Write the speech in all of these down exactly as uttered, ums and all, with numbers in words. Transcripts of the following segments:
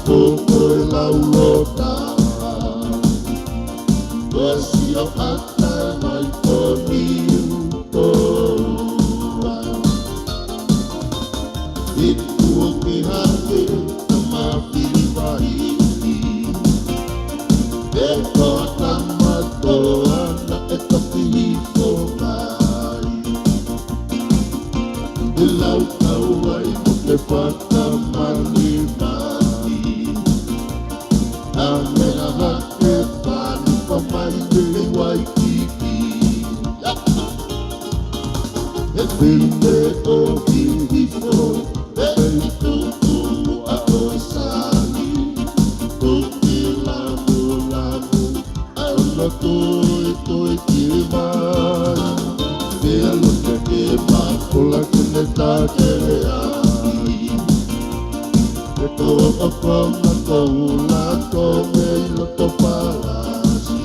Ko koe lau lota, ko e sio ʻata mai ko niu koua. Itu ke hake tama pili mai, e ko tama ko ana e toki hifo mai. E lau kauai mo ke fakamali mai. A mea hake pani pa mai le Waikiki. E pine o hihifo, e i tuku a o sani. Tuki lamu lamu, a ula toi toi ki mai. Pea lote ke makola ke ne takele ai. E ko ʻofa ma ko ula ko mei loto palasi.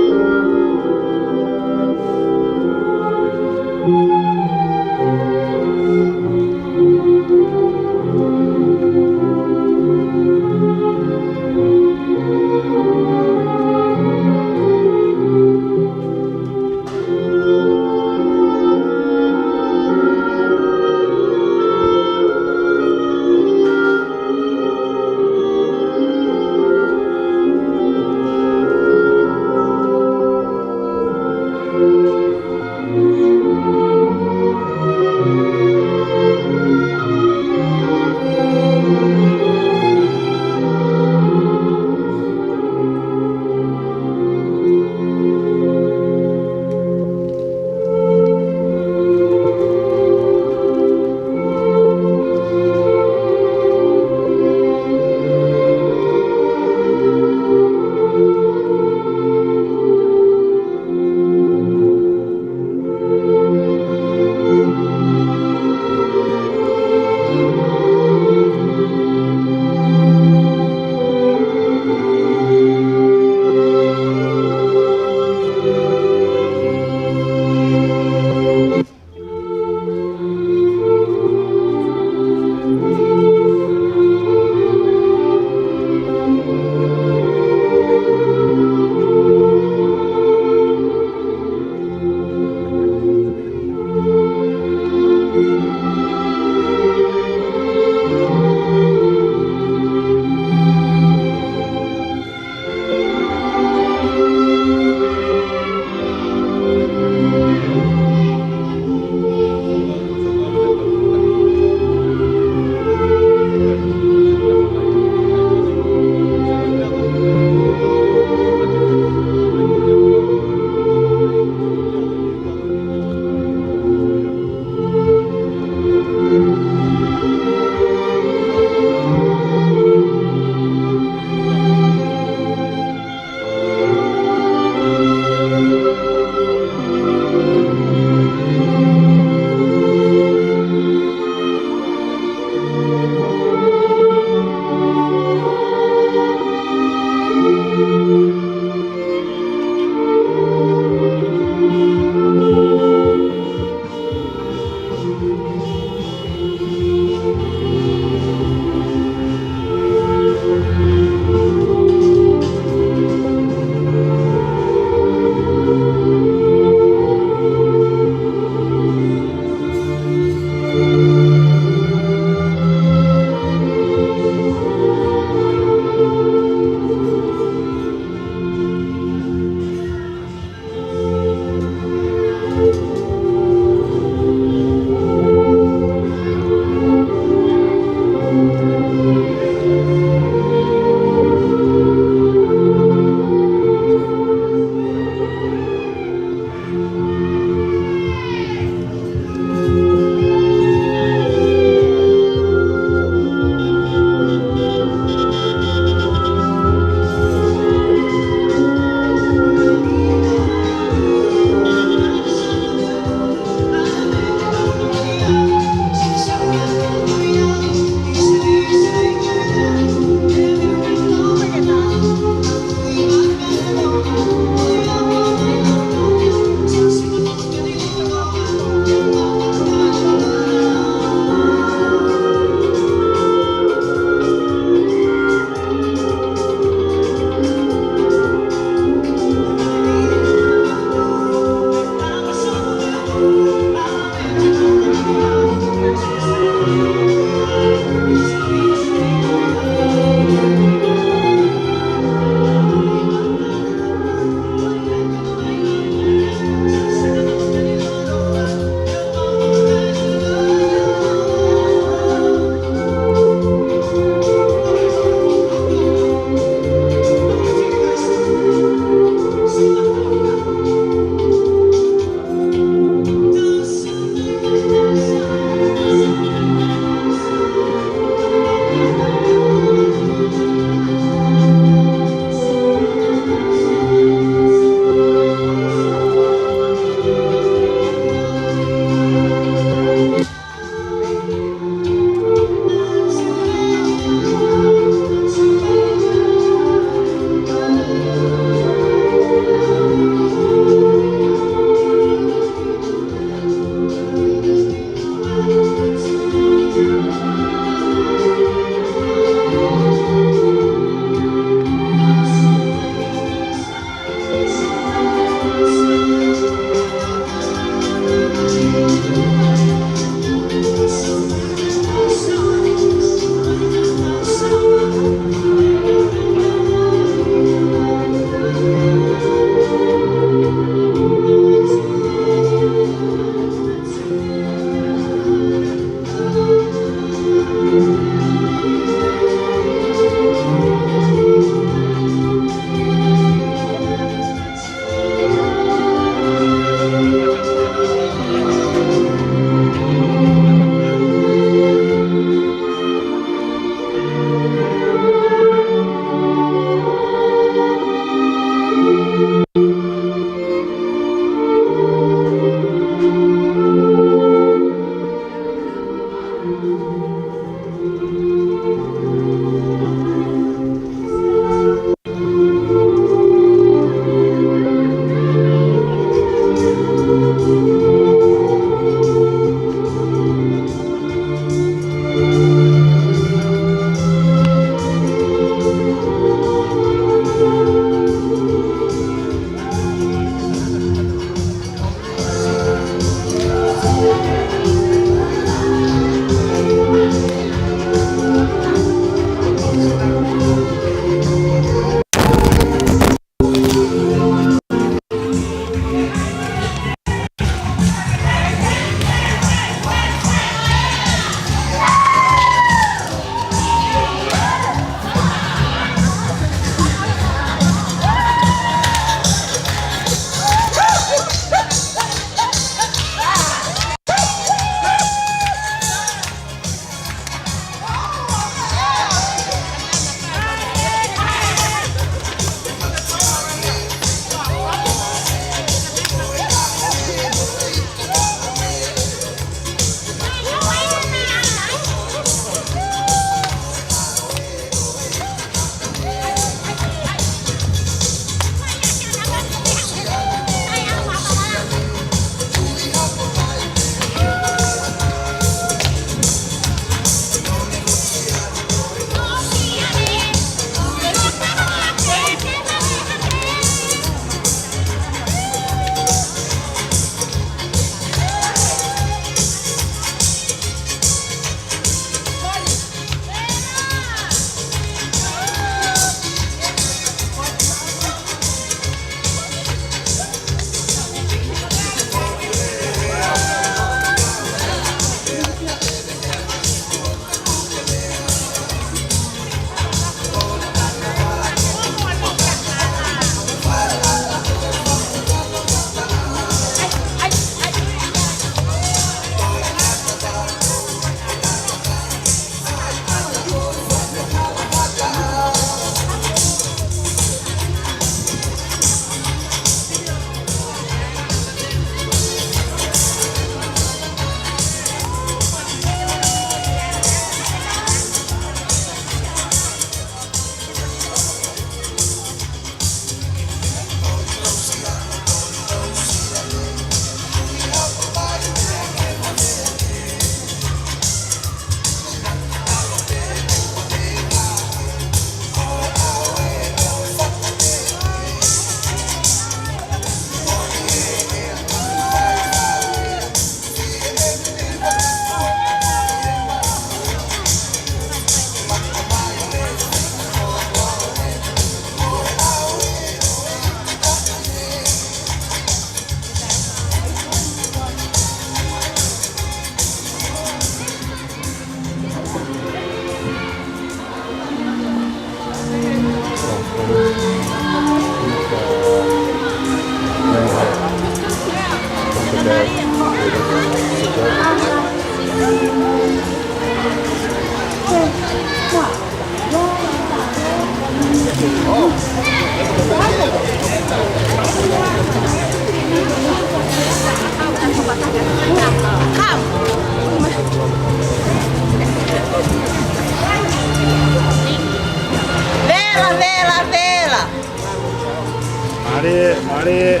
Mālie, mālie.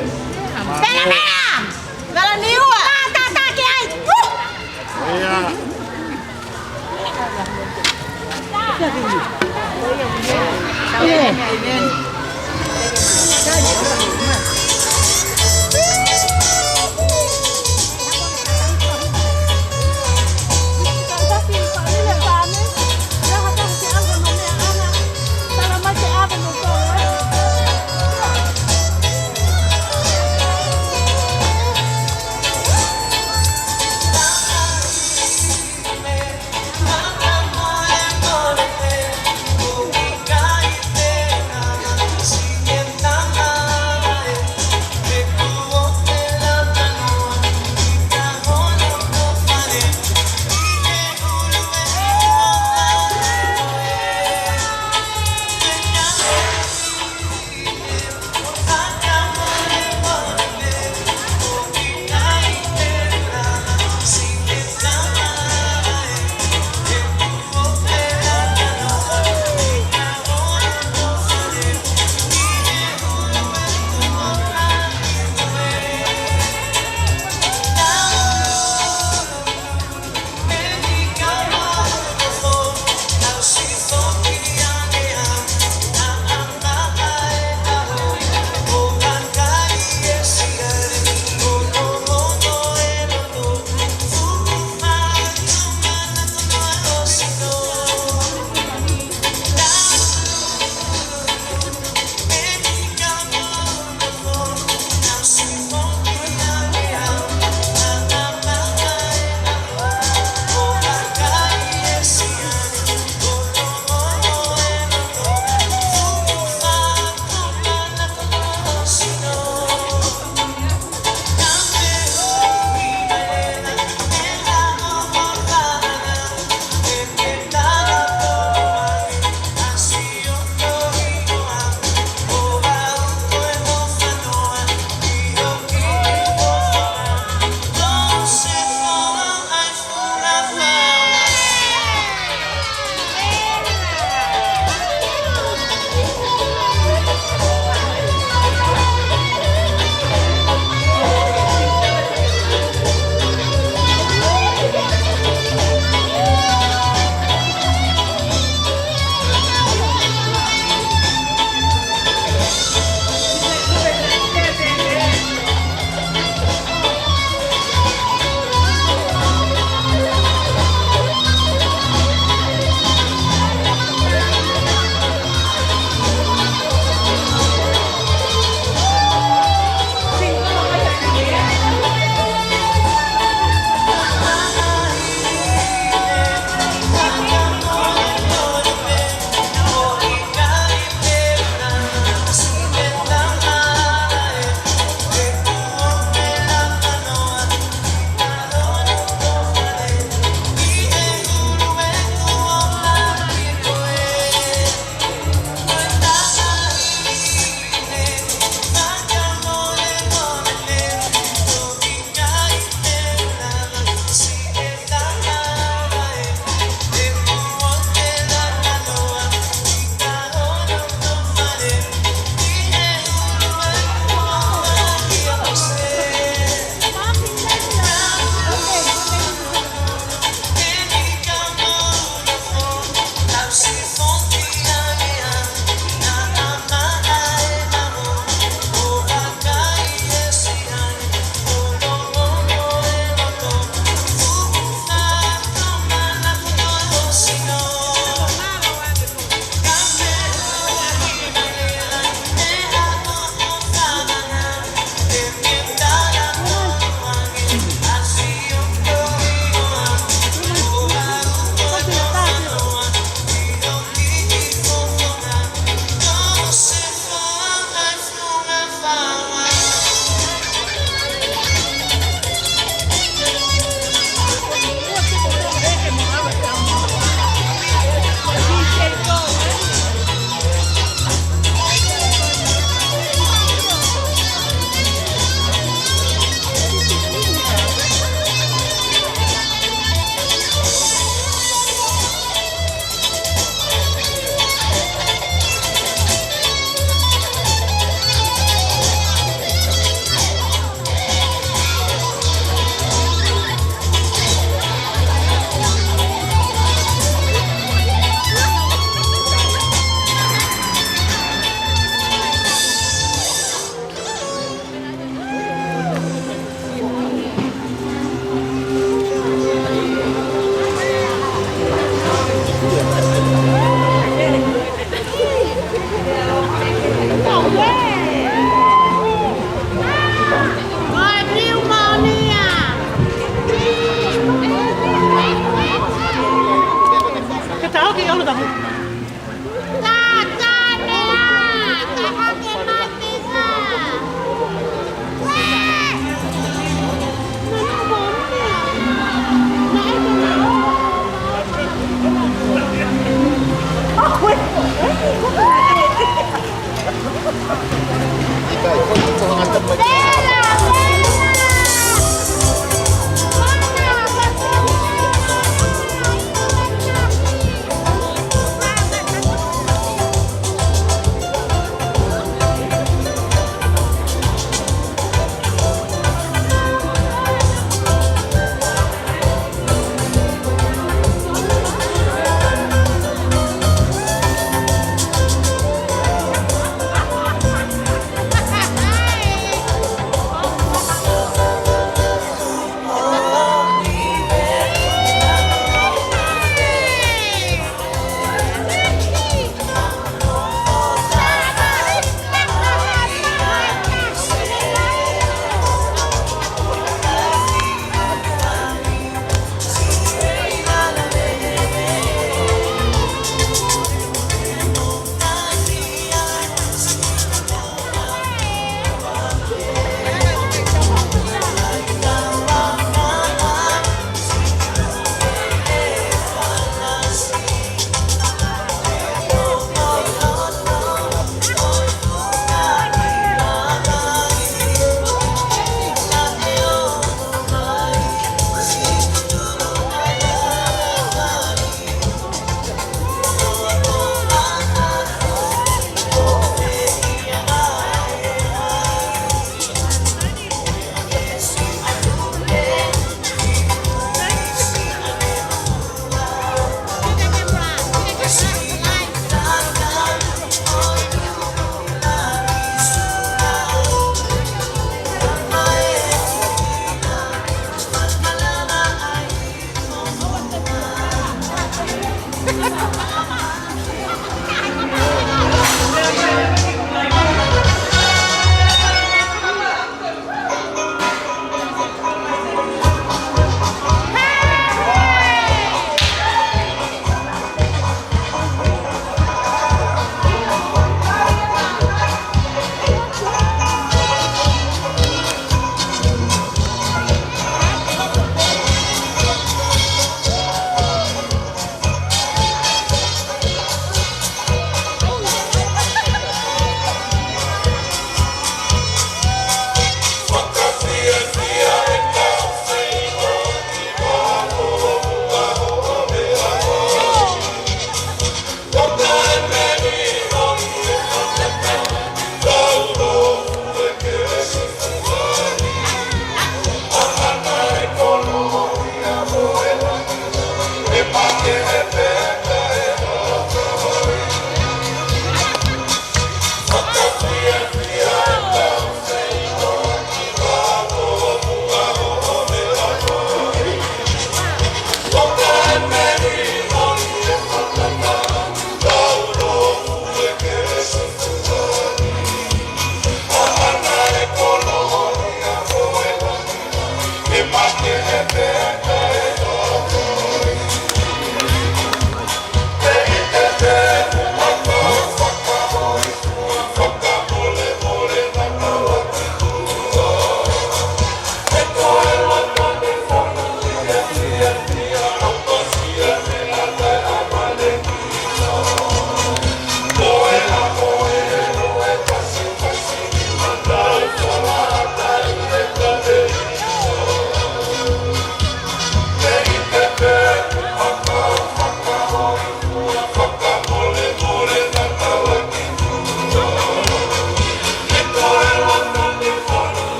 Pela, pela! Pela niua! Tā, tā, tā, ke ai! Ia.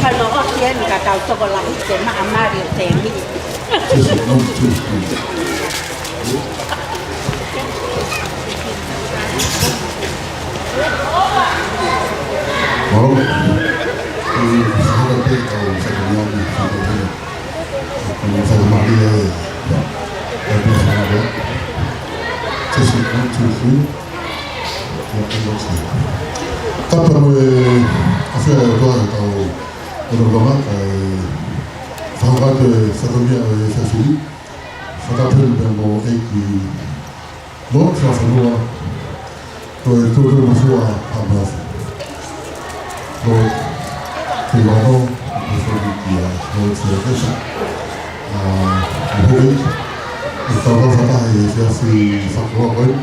Kalo o ki eni ka tau tokolahi te maʻa Mario te mi. Mālō. Ē, fakapē kau fakamālō, fakapē. Kau fakamālō, ē. Ē, ē, fakapē. Test one, two, three. Ē, ē, ē. Tapa mo e ʻafio ʻa e ʻOtua ʻi he tau ʻo e lolotonga, kae fakahoko atu e fatongia ʻo e efiafi ni. Fakatapu pē mo e ʻEiki Lord Fakafanua, ko e Tuʻi Mafua ʻa Mafi. Lord Fakafanua, mo e fonu kia Lord Fiakesa. ʻA, mo e ʻEiki, ʻi he tau fakataha ʻi he efiafi fakakoloa ko eni.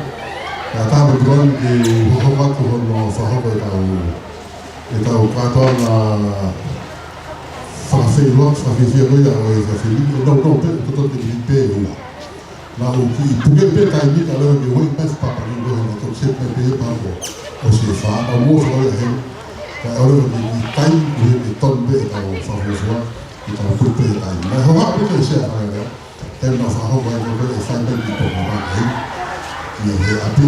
ʻA, tapa mo e tuʻu ke fakahoko atu hono fakahoko e tau, e tau kātoanga fakafeʻiloaki, fakafiefia ko ia ʻo e efiafi ni, ʻo nau nau pē, ʻo toto te ni pē ua. Naʻa ku kiʻi puke pē taimi ka lava ke ueʻi mai e fepapani ko hono toki seti mai pē ia pea ko ʻosi e fā, naʻa mo fakaʻosi he, ka ʻoua leva ke kiʻi taimi ko ē ke tonu pē e tau fakafuofua, ke tau puke pē taimi. Naʻe hohaʻa pē ke sea fakaʻosi. Te ma fakahoko ai ko e fai mai ki Tonga mai, ē. Ki he ʻapi,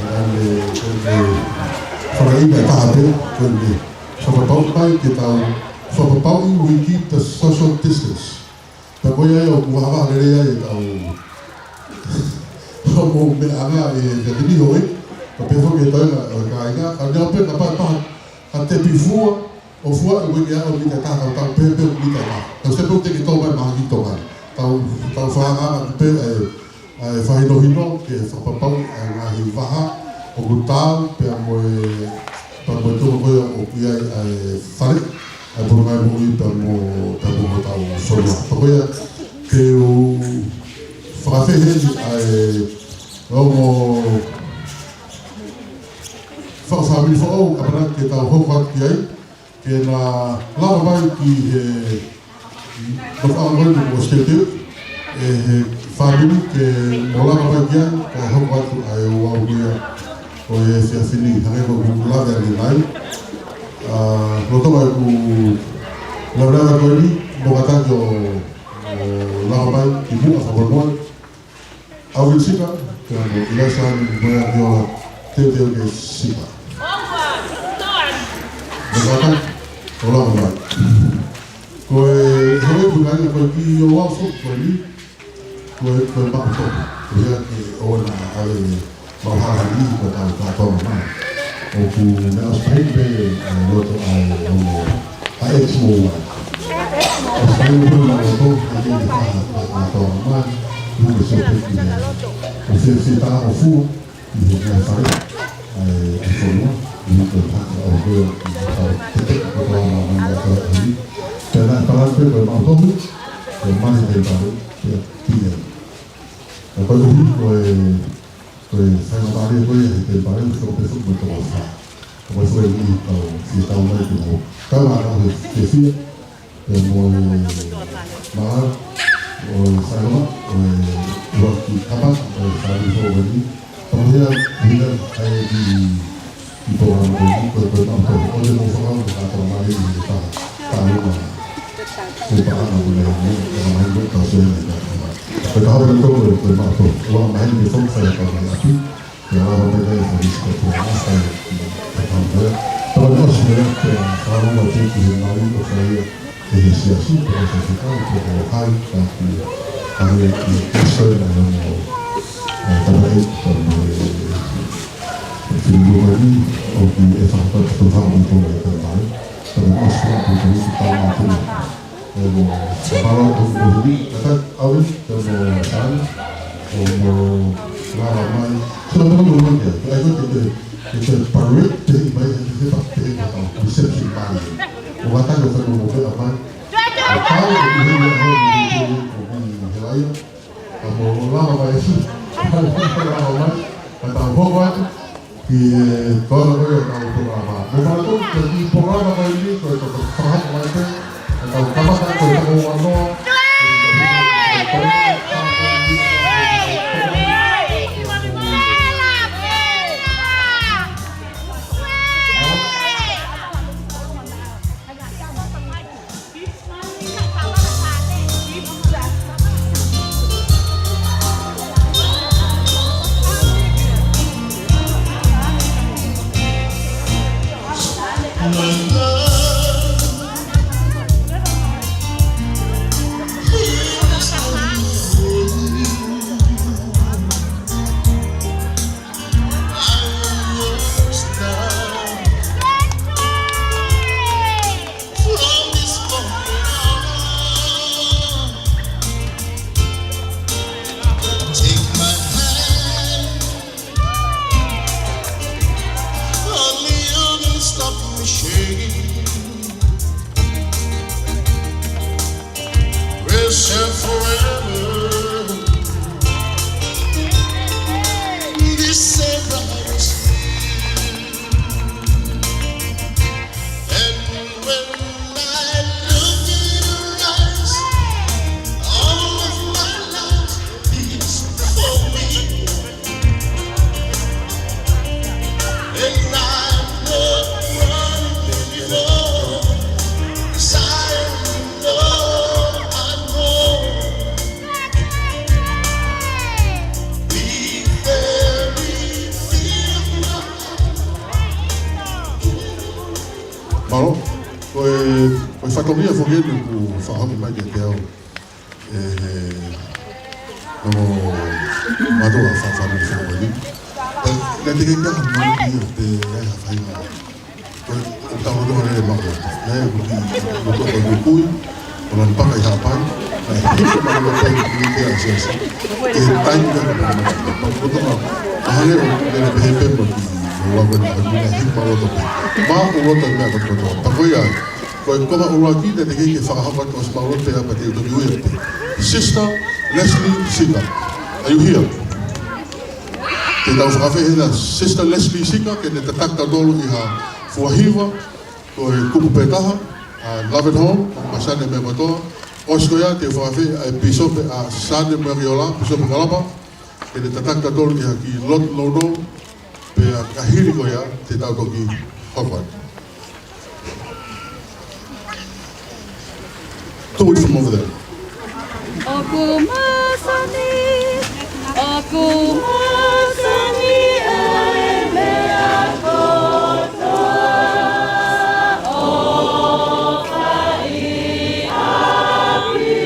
ʻa ʻene, ʻene fakaʻinga taha pē, ko ʻene fakapapauʻi mai ke tau fakapapauʻi we keep the social distance. Pea ko ia ʻoku vahavaha lelei ai e tau, ʻoku meʻa ʻanga e, e te niho ē, ka pehē foki e toenga ʻo e kāinga, ka neongo pē kapau ʻe pā ha tepi fua, ʻo fua ʻe uike ʻa ʻo mita taha, tau pehē pē mita taha. Tau sepe ʻo teke tō mai maha ki tō mai. Tau, tau fakaanga atu pē ʻa e, ʻa e fakahinohino ke fakapapauʻi ʻa e ngaahi vaha ʻoku taau pea mo e, pea mo e tuʻunga ko ia ʻoku ʻi ai ʻa e fale, ʻa e pulonga moʻui pea mo, pea mo hotau fonua. Pea ko ia, te u fakafehuʻi ʻa e ongo fakafāmili foʻou, ʻamanaki ke tau hoko atu ki ai, ke na lava mai ki he, no fāngai mo Stephen, ʻe he fāmili ke mo lava mai ki ai, kae hoko atu ʻa e ouau ko ia ʻo e efiafi ni, hangē ko ʻeku lave ʻanenai. ʻA, lolotonga ʻeku lavelavea ko eni, mo kātaki ʻo, ʻo lava mai ki muʻa fakamolemole. ʻAvin Sika, pea mo ʻIlaisa ni mo ia ki ola, Teuteu ke Sika. Mo kātaki, ʻo lava mai. Ko e, hoi puna ni ko e kiʻi ouau foʻou ko eni. Ko e, ko e maʻu tohi. Ko ia ke ʻoua naʻa ʻave maʻu halahi ko e tau kātoa mai. ʻOku ne ʻosi pehē pē ʻa e loto ʻa e ongo ʻa e X O Y. ʻOsi pehē pē maʻu loto ʻa e ʻi he taha kātoa mai. Ko e sio pē ki he ʻo fie fie tā ʻo fua ʻi he meʻa fale. ʻA e, ʻa e fonua. ʻI he taha ʻo fua ʻi he tau tete ko tau na mai ʻa e tau ʻi. Pea naʻe tala pē ko e maʻu tohi. Ko e mahi te pare. Pea pia. ʻA ko e ʻuhi ko e, ko e faingamālie ko ia he temipale, ko e pē foki mo e toko fā. Ko e foki ni kau, fie tau mai ki mo. Kau ā kau he, he fie, pea mo e mā, ʻo e faingamālie, ʻo e ua ki kapa, ʻo e fāli fō wani. Tau hea, hina, ʻai ki ʻi pō ʻana ko eni, ko e, ko e maʻu tohi, ʻoua te mou fakaʻau, ko e kātoa mai ʻi he taha, taha lima, ko e paʻanga mo e, mo e, ko e mahi mo e tau sio ni ka, ko e taha pē toko, ko e maʻu tohi, ʻoua mahi ni fong fai ka mai ʻapi, ko e ala mai ka e fai ni ko e pō ʻana fai, ko e pāmu ko e, tau ni ʻosi mea, ko e fakaʻau ma te ki he mahi, ko e fai, ʻe he siasi, pe ko e siasi ka, pe ko hai, ka ki, ka ki, ki, ki, so, na, na, na, na, ka, na, e, ka, na, e, e, fili mo mai, ʻo ki, e, fa, fa, fa, fa, mo, ko, e, ka, na, e, ka, na, ʻosi, ka, ko, ko, ki, ka, na, ki, na, e, mo, ka, pa, la, ko, ko, ki, ka, ka, ʻave, ka, mo, ka, ʻo, mo, la, la, mai, so, na, mo, mo, ke, ka, ko, ke, ke, ke, ke, parade, te, i, mai, he, he, pa, te, ka, ka, reception party. ʻO vata ko, ka, mo, mo, ke, a, mai, ʻo kau, ʻo, ki, he, he, he, he, he, ko, ki, he, laia. Ka mo lava mai esi. Lava mai. Ka tau hoko atu ki he, ē, tōna ko ia tau polokalama. Mo mātou, ko e kiʻi polokalama ko eni, ko e tau fakahoko mai pē. Ka tau kamata ko e tau ua noa. From this moment on, take my hand. Only you can stop the machine. We'll share forever. This same promise. And when I look in your eyes, all of my life is for me. And I'm not running anymore, 'cause I know, I know the very feel of my Mālō, ko e, ko e fatongia foki eni ʻoku fakahoko mai kiate au ʻe he ongo mātuʻa fāfāmili fāmili. Ē, naʻe teʻeki ke ʻi ai ha mali ia pe ʻi ai ha faʻahinga. Ko e, ʻoku tau loto lelei maʻu. Naʻe ʻoku ki, ʻoku tau kui kui, ʻo lani paka ʻi Haʻapai. Naʻe hiki mai ʻo pehē ki he asiasi. ʻI he taimi ko ē, ʻoku tau, ʻa hangē ʻoku lele pehē pē mo ki, ʻo lava na, ʻoku ne hiki mai loto pē. Mā ʻoku loto meʻa kotoa. Pea ko ia, ko e konga ʻuluaki, naʻe teʻeki ke fakahoko atu ʻosi maʻu loto pē ʻa pea te u toki ui atu. Sister Leslie Sika. Are you here? Te tau fakafeʻao hena Sister Leslie Sika, ke ne tataki tautolu ʻi ha fua hiva, ko e kupu pē taha, ʻa Love at Home, mo Sane Meʻa Kotoa. ʻOsi ko ia, te u fakafeʻao ʻa e Pīsope ʻa Sane Meʻa Kiola, Pīsope Kalapa, ke ne tataki tautolu ʻi ha kiʻi lotu nounou, pea ka hili ko ia, te tau toki hoko atu. Do it from over there. ʻOku masani, ʻoku masani ʻa e meʻa kotoa ʻoku fai ʻi ʻapi.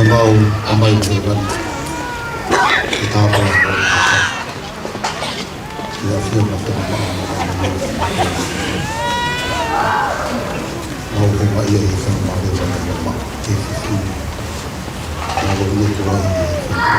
Mau amai mo e lani. Ke tāpā mo e lani. Ia fia ma fia ma. Mau he ma ia he fia ma le ma le ma. Ke fifili. Mau ia ko ai he fia ma.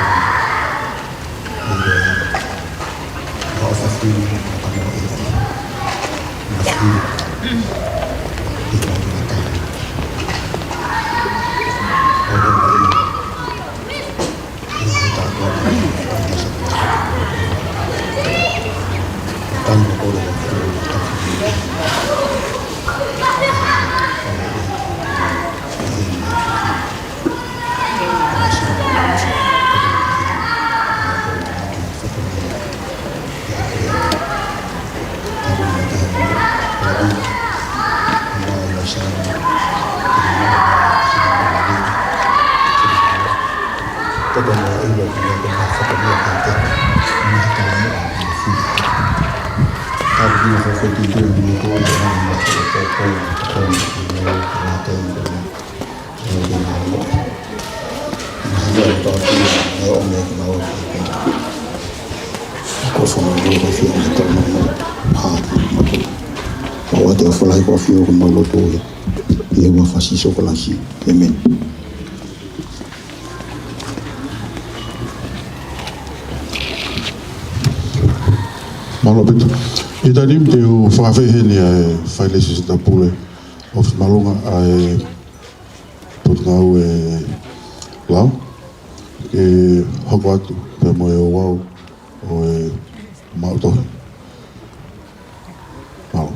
Ko fanga ua ko fia me tau mano. Ha, mako. Ko ate o falai ko fio ko mau loto ia. Ia ua fasi so falasi. Amen. Mālō Pita. ʻI he taimi ni te u fakafeʻao heni ʻa e failesi sita pule ʻo Fimalunga ʻa e Potungāue Lao, ke hoko atu pea mo e ouau ʻo e maʻu tohi. Mālō.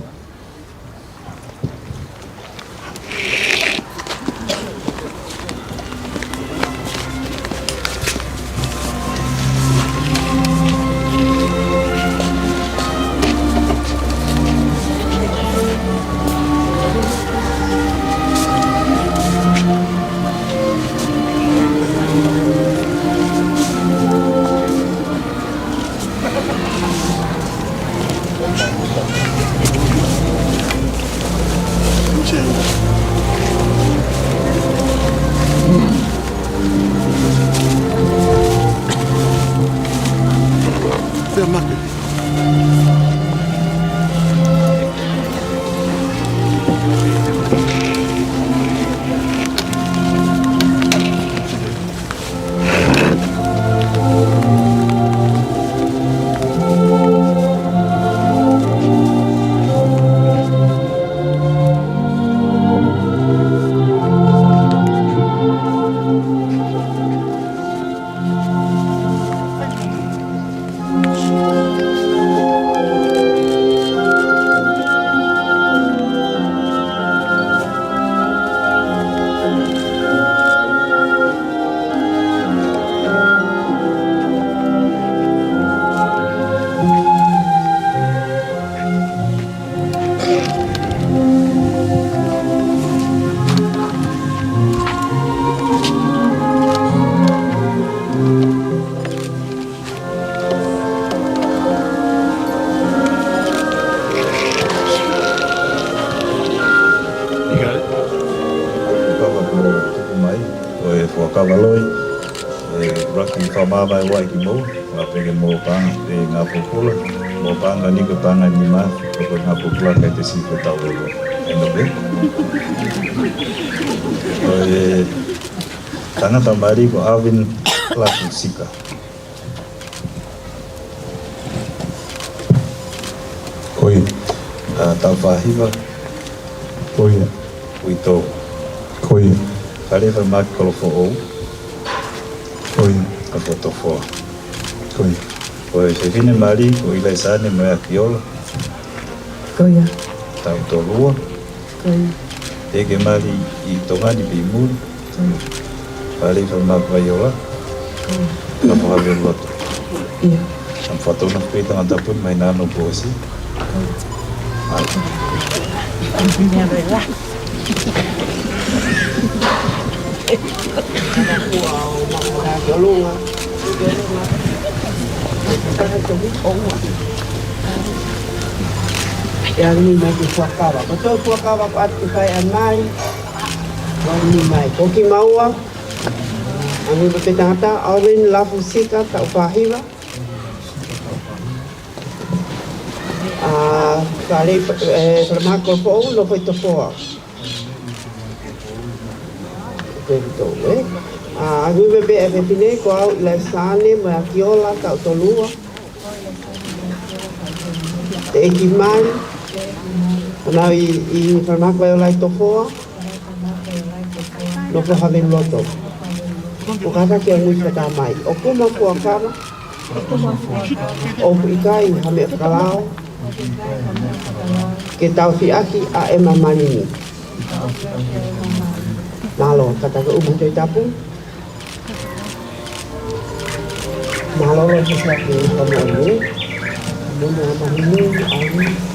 Papa ko tuku mai, ko e fuakava loi, e raki whamama e wai ki mou, ngā peke mou panga, e ngā pupula, mou panga ni ko panga ni ma, ko ko ngā pupula kai te si ko tau e loi. E no pe? Ko e tangata mali ko Alvin Laku Sika. Ko ia. ʻA, Taufahiva. Ko ia. Uitou. Ko ia. Kalefa Maki Kolofoʻou. Ko ia. Kafotofoa. Ko ia. Ko e fefine mali ko Ilaisane Moeakiola. Ko ia. Tautolua. Ko ia. Peke mali ʻi Tonga ni pē muli. Ko ia. Kalefa Maki Vaiola. Ko ia. Kapo Havelu Loto. Ia. Am fatona pē tangata pun mai nano kuo ʻosi. Ko ia. Ia ni mai ki fuakava. Ko tō fuakava ko atu kai a mai. Ko ni mai. Ko ki maua. Ngaahi Pēpē Tangata, Alvin Lafusika, taʻu fā hiva. ʻA, Fale, ē, Falemahaki Kolofoʻou, nofo ʻi Tofoa. Pē ʻi Tofoa, ē. ʻA, Ngaahi Pēpē ʻa e Fefine, ko au ʻIlaisaane Moeakiola, taʻu tolu ua. Teʻeki mali, ʻa ia ʻi, ʻi Falemahaki Vaiola ʻi Tofoa, nofo Haveluloto. ʻOku kātaki ʻa e ngaahi fakatamai. ʻOku ma fuakava, ʻoku ʻikai ha meʻa fakalao, ke tauhi ʻaki ʻa ʻema mali ni. Mālō, kātaki ʻumu Tohi Tapu. Mālō, Lord, for helping me come on, eh? Come on, come on, come on.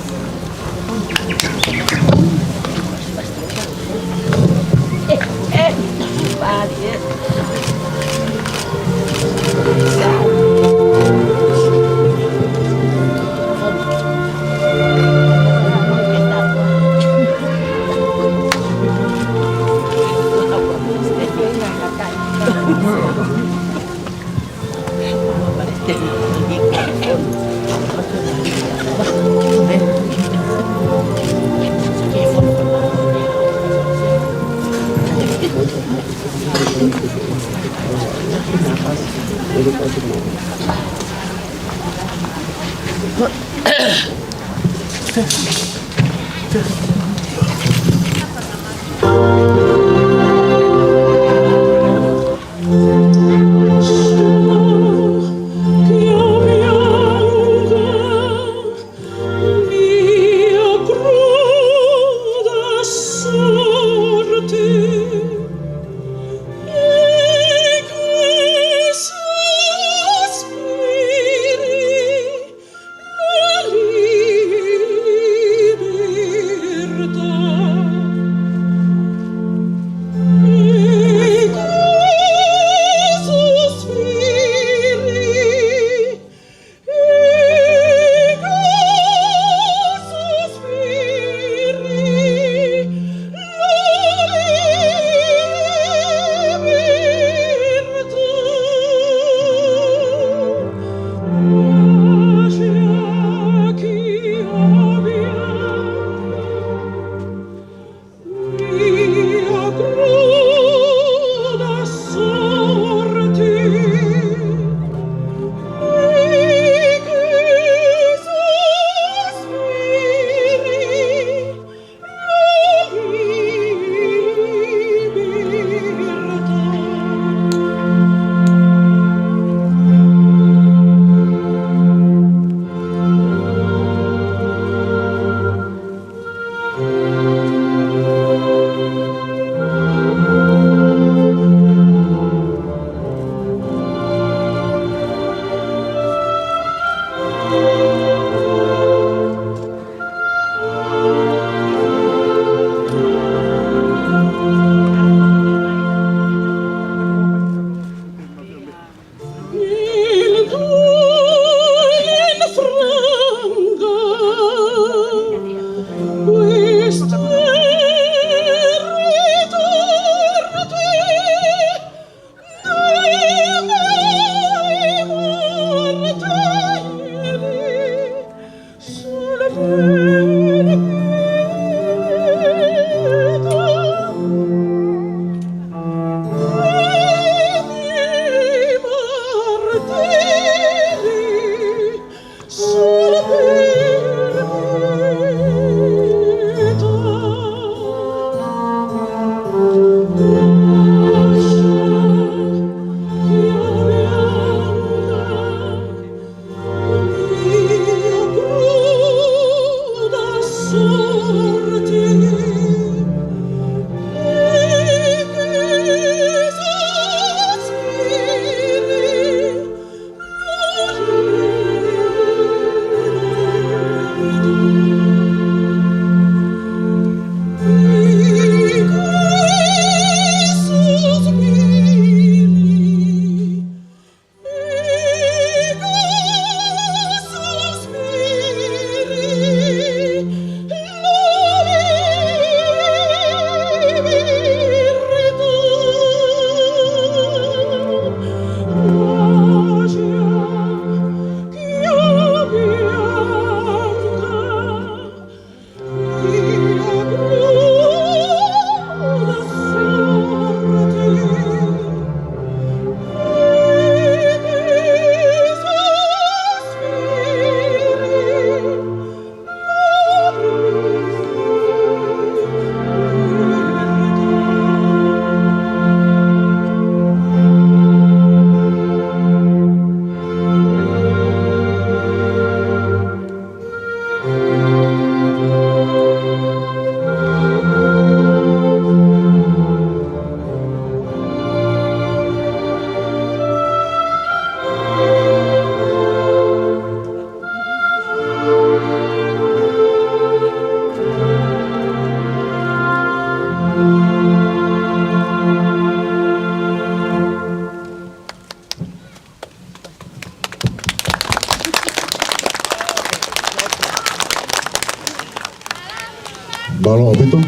Mālō ʻaupito.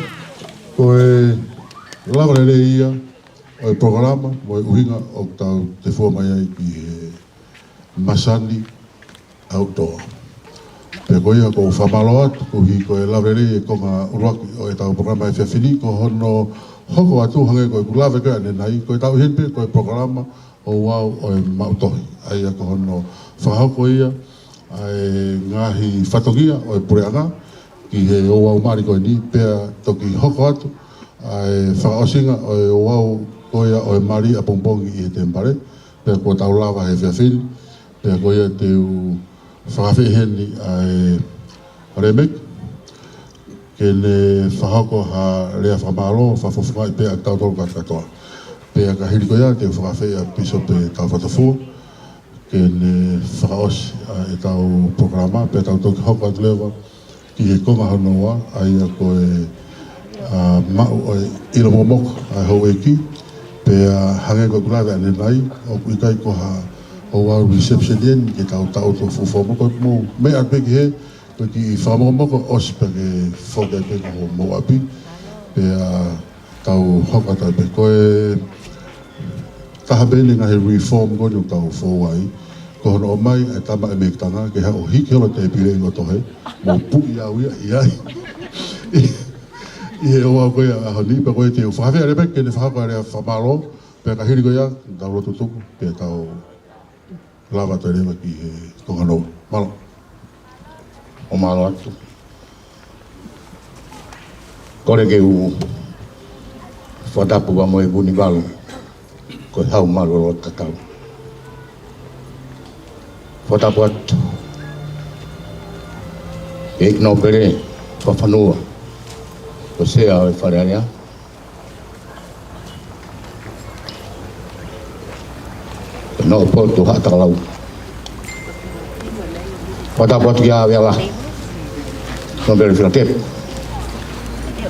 Ko e lava lelei ia ʻo e polokalama mo e ʻuhinga ʻoku tau tefua mai ai ki he masani ʻaʻau toa. Pea ko ia ʻoku ou fakamālō atu koeʻuhi ko e lava lelei e konga ʻuluaki ʻo ʻetau polokalama he efiafi ni, ko hono hoko atu hangē ko ʻeku lave ko ē ʻanenai, ko ʻetau ʻi heni pē ko e polokalama ouau ʻo e maʻu tohi. ʻA ia ko hono fakahoko ia ʻa e ngaahi fatongia ʻo e puleʻanga ki he ouau mali ko eni, pea toki hoko atu ʻa e fakaʻosinga ʻo e ouau ko ia ʻo e mali ʻapongipongi ʻi he temipale, pea kuo tau lava he efiafi ni, pea ko ia te u fakafeʻi heni ʻa e Remeki ke ne fakahoko ha lea fakamālō, fakafofongaʻi pea ʻa kitautolu kātoa. Pea ka hili ko ia, te u fakafeʻi ʻa Pīsope Taufatofua ke ne fakaʻosi ʻa ʻetau polokalama, pea tau toki hoko atu leva ki he konga hono ua, ʻa ia ko e, ʻa, maʻu ʻo e ʻilo momoko ʻa e houʻeiki, pea hangē ko ʻeku lave ʻanenai, ʻoku ʻikai ko ha ouau reception eni ke tau taʻutu fuofua mo ko e mou meʻa pē ki he, ko e kiʻi fakamokomoko ʻosi pea ke foki ai pē ki homou ʻapi, pea tau hoko atu ai pē. Ko e taha pē eni e ngaahi reform ko eni ʻoku tau fou ai, ko hono ʻomai ʻa e tama ʻe Mekitanga ke haʻu ʻo hiki holo tēpile ʻi loto hē, mo puʻi au ia ʻi ai. ʻI he ouau ko ia ʻaho ni, pea ko ia te u fakafeʻi ʻa Remeki ke ne fakahoko ʻa e lea fakamālō, pea ka hili ko ia, tau lotu tuku, pea tau lava atu leva ki he konga hono ua. Mālō. ʻOku mālō atu. Kole ke u fakatapu pea mo e Vunivalu, ko e Hau Malu ʻo Loloto Tatau. Fakatapu atu ki he ʻEiki Nōpele Fakafanua, ko e Sea ʻo e Fale Alea, Noʻopotu Haʻatakalau. Fakatapu atu kia Avea Lahi, Nōpele Filakepu,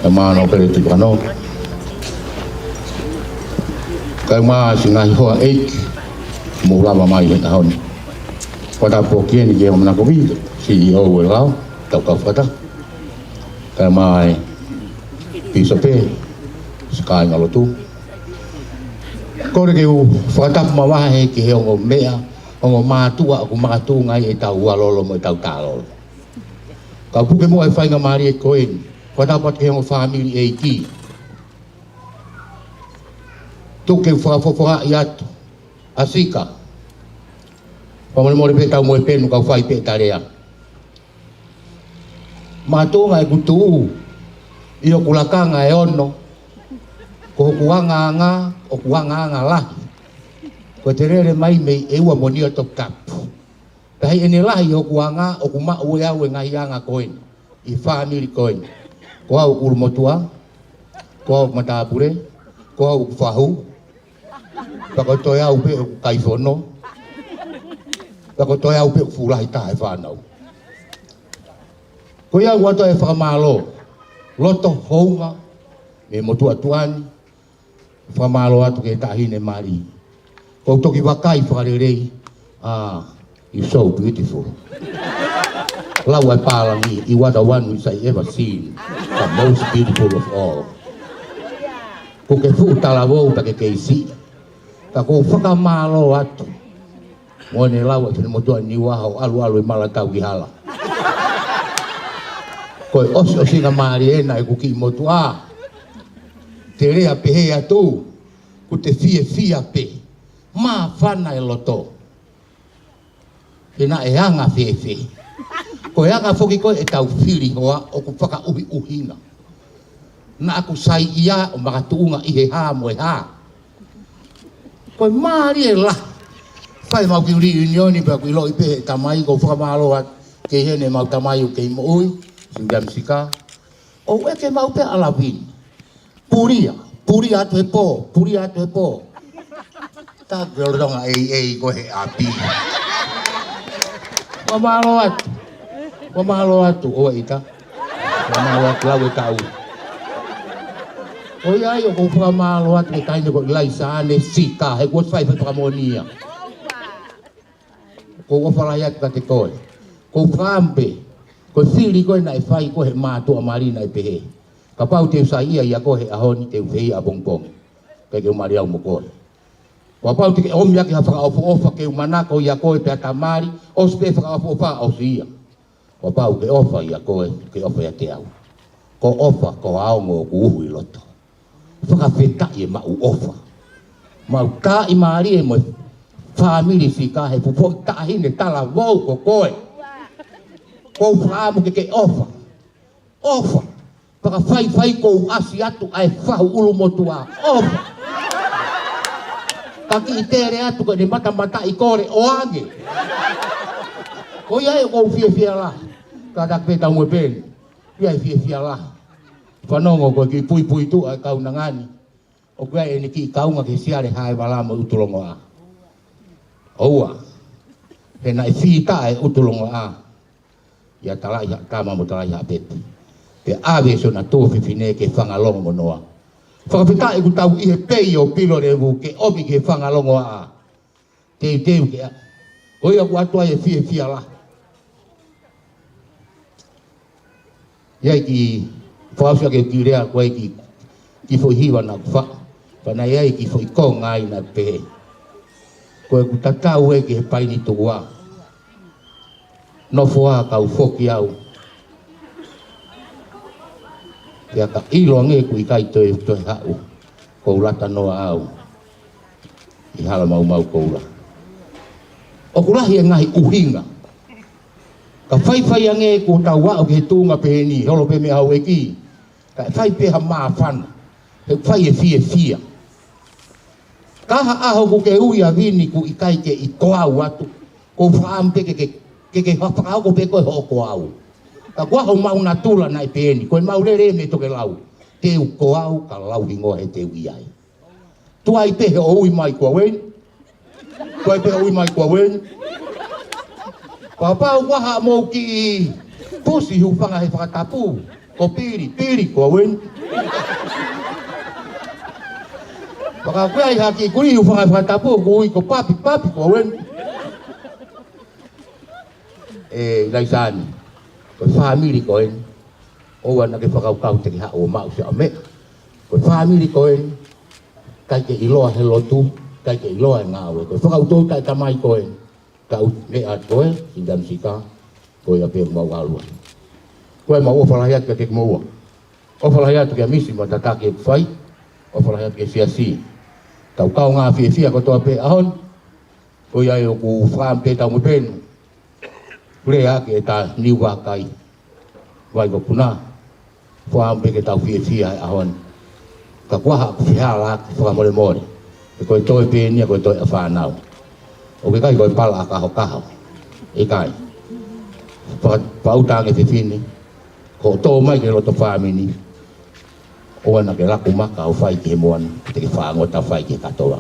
kae ʻumaʻā Nōpele Tuʻipukanō, kae ʻumaʻā siʻi ngaahi hoa ʻeiki mou lava mai he ʻaho ni. Fakatapu ki heni ki he ʻOmanakovi, C E O ʻo e lao, tau kau fakataha, kae ʻumaʻā e Pīsope, siʻi kāingalotu. Kole ke u fakatapu mavahe ki he ongo meʻa, ongo mātuʻa ʻoku makatuʻunga ai ʻetau ualolo mo ʻetau tālolo. Kau puke muʻa e faingamālie ko eni, fakatapu atu ki he ongo fāmili ʻeiki. Tuku ke u fakafofongaʻi atu ʻa Sika. Fakamolemole pē tau mo e penu kau fai pē ʻeta lea. Makatuʻunga ʻeku tuʻu ʻi hoku lakanga ʻe ono, ko hoku angaanga, ʻoku angaanga lahi, ko ʻete lele mai mei ʻEua mo Niuatoputapu. Pea ʻi heʻene lahi hoku anga, ʻoku maʻu ʻe au e ngaahi anga ko eni ʻi he fāmili ko eni. Ko au ʻoku ʻulumotuʻa, ko au ʻoku matāpule, ko au ʻoku fahu, pea ko e toe au pē ʻoku kaifono, pea ko e toe au pē ʻoku fuʻu lahi taha e fānau. Ko ia ʻoku ʻoatu e fakamālō, loto hounga mei he motuʻa tuʻa ni, fakamālō atu ki he taʻahine mali. Ko u toki vakai fakalelei, ah, you're so beautiful. Lau ʻa e pālangi, you are the one which I ever seen, the most beautiful of all. Ko ke fuʻu talavou pea ke kei siʻi. Ka ko u fakamālō atu mo ʻene lau ʻa e finemotuʻa Niua ʻo ʻalu ʻalu ʻi Malatau ki hala. Ko e ʻosiʻosingamālie ena ʻeku kiʻi motuʻa. Te lea pehē atu, ko ʻete fiefia pē, māfana e loto. He naʻe anga fēfē? Ko e anga foki ko ē ʻetau fili hoa ʻoku fakaʻuhiʻuhinga. Naʻa ku saiʻia ʻo makatuʻunga ʻi he hā mo e hā. Ko e mālie lahi. Fai mau kiʻi liunioni pea ku ʻiloʻi pē he tamai, ko u fakamālō atu ki heʻene mau tamai ʻoku kei moʻui, Sindiam Sika. ʻO ʻeke mau pē ʻa Lavini. Pulia, pulia atu he pō, pulia atu he pō. Tā ke lolonga ʻeiʻei ko ē he ʻapi. Fakamālō atu. Fakamālō atu, ʻoua ʻita. Fakamālō atu lau e taʻu. ʻOiauē, ʻoku ou fakamālō atu ki he taʻahine ko ʻIlaisa ʻAne Sika, he kuo ʻosi fai fai fakamoʻoni ia. Ko u ʻofa lahi atu kiate koe. Ko u fakaʻamu pē, ko e fili ko ē naʻe fai ko ē he mātuʻa mali naʻe pehē: Kapau te u saiʻia ʻia koe he ʻaho ni, te u fehiʻa ʻapongipongi. ʻIkai ke u mali au mo koe. Kapau te ke ʻomi ʻaki ha fakaʻofoʻofa ke u manako ʻia koe pea ta mali, ʻosi pē fakaʻofoʻofa, ʻosi ia. Kapau ke ʻofa ʻia koe, ke ʻofa ʻiate au. Ko e ʻofa, ko e ongo ʻoku uhu ʻi loto. Fakafetaʻi e maʻu ʻofa. Mau taaʻi mālie mo e fāmili Sika he fuʻu foʻi taʻahine talavou ko koe. Ko u fakaʻamu ke ke ʻofa. ʻOfa. Fakafaifai ko u ʻasi atu ʻa e fahu ʻulumotuʻa. ʻOfa. Ka kiʻi tele atu ko ʻene matamataʻi kole ʻoange. Ko ia ʻoku ou fiefia lahi. Kātaki pē tau mo e peni. Ia e fiefia lahi. Fanongo ko e kiʻi puipuituʻa e kaunanga ni. ʻOku ʻi ai ʻene kiʻi kaunga ki he Siale Haevala mo e ʻUtulongoaʻa. ʻOua. He naʻe fita e ʻUtulongoaʻa. ʻIa Talaihaʻatama mo Talaihaʻapepe. Pea ʻave siʻona tuofefine ki he Fangalongonoa. Fakafetaʻi ʻoku tau ʻi he pei ʻo Pilolevu ke ʻomi ki he Fangalongoaʻa. Teuteu ke ʻa. Ko ia ʻoku ʻatu ai e fiefia lahi. ʻI ai e kiʻi fakaʻosi ʻaki e kiʻi lea, ko e kiʻi, kiʻi foʻi hiva naʻa ku faʻu. Pea naʻe ʻi ai e kiʻi foʻi konga ai naʻe pehē: Ko ʻeku tatau ē ki he paini tuʻa. Nofo ā kau foki au. Pea ka ʻilo ange ʻoku ʻikai toe, toe haʻu. Ko u lata noa au ʻi Halamaumau Koula. ʻOku lahi e ngaahi ʻuhinga. Ka faifai ange kuo tau aʻu ki he tuʻunga pehē ni, holo pē meʻa houʻeiki. Kae fai pē ha māfana. He fai e fiefia. Ka ha ʻaho ʻoku ke ui ʻa Vini ʻoku ʻikai ke ʻi Koau atu. Ko u fakaʻamu pē ke, ke, ke, ke fakahoko pē koe hoʻo Koau. Ka ko homau natula naʻe pehē ni. Ko e mau lele mei Tokelau. Te u Koau ka lau hingoa he te u ʻi ai. Tuai pē he ʻo ui mai ko au eni. Tuai pē ʻo ui mai ko au eni. Kapau ʻoku ʻi ai haʻamou kiʻi pusi hūfanga he fakatapu. Ko Pili, Pili ko au eni. Pea ka ʻoku ʻi ai ha kiʻi kulī hūfanga he fakatapu, ʻoku ui ko Papi, Papi ko au eni. ʻE, ʻIlaisaane. Ko e fāmili ko eni. ʻOua naʻa ke fakakaukau te ke haʻu ʻo maʻu siʻa meʻa. Ko e fāmili ko eni, ʻikai ke ʻiloa he lotu, ʻikai ke ʻiloa he ngāue. Ko e fakaʻutoʻuta e tamai ko eni, ka u meʻa atu ko e, Sindanu Sika, ko ia pē mau ʻalu ai. Ko e mau ʻofa lahi atu kiate kimoua. ʻOfa lahi atu kia Misi mo e tataki ʻoku fai, ʻofa lahi atu ki he siasi. Tau kaungā fiefia kotoa pē ʻaho ni, ko ia ʻoku fakaʻamu pē tau mo penu. Pule ake e ta niu vakai. Vai ko puna. Fakaʻamu pē ke tau fiefia he ʻaho ni. Ka kuo haʻaku fehālaaki fakamolemole. He ko e toe pē eni ia ko e toe ʻa fānau. ʻOku ʻikai ko e pala ʻa kahokaho. ʻIkai. Fa-, fakaʻuta ange fefine. Ko e tō mai ki he loto fāmili. ʻOua naʻa ke laku maka ʻo fai ki he moana. Te ke fāngota fai ki he katoa.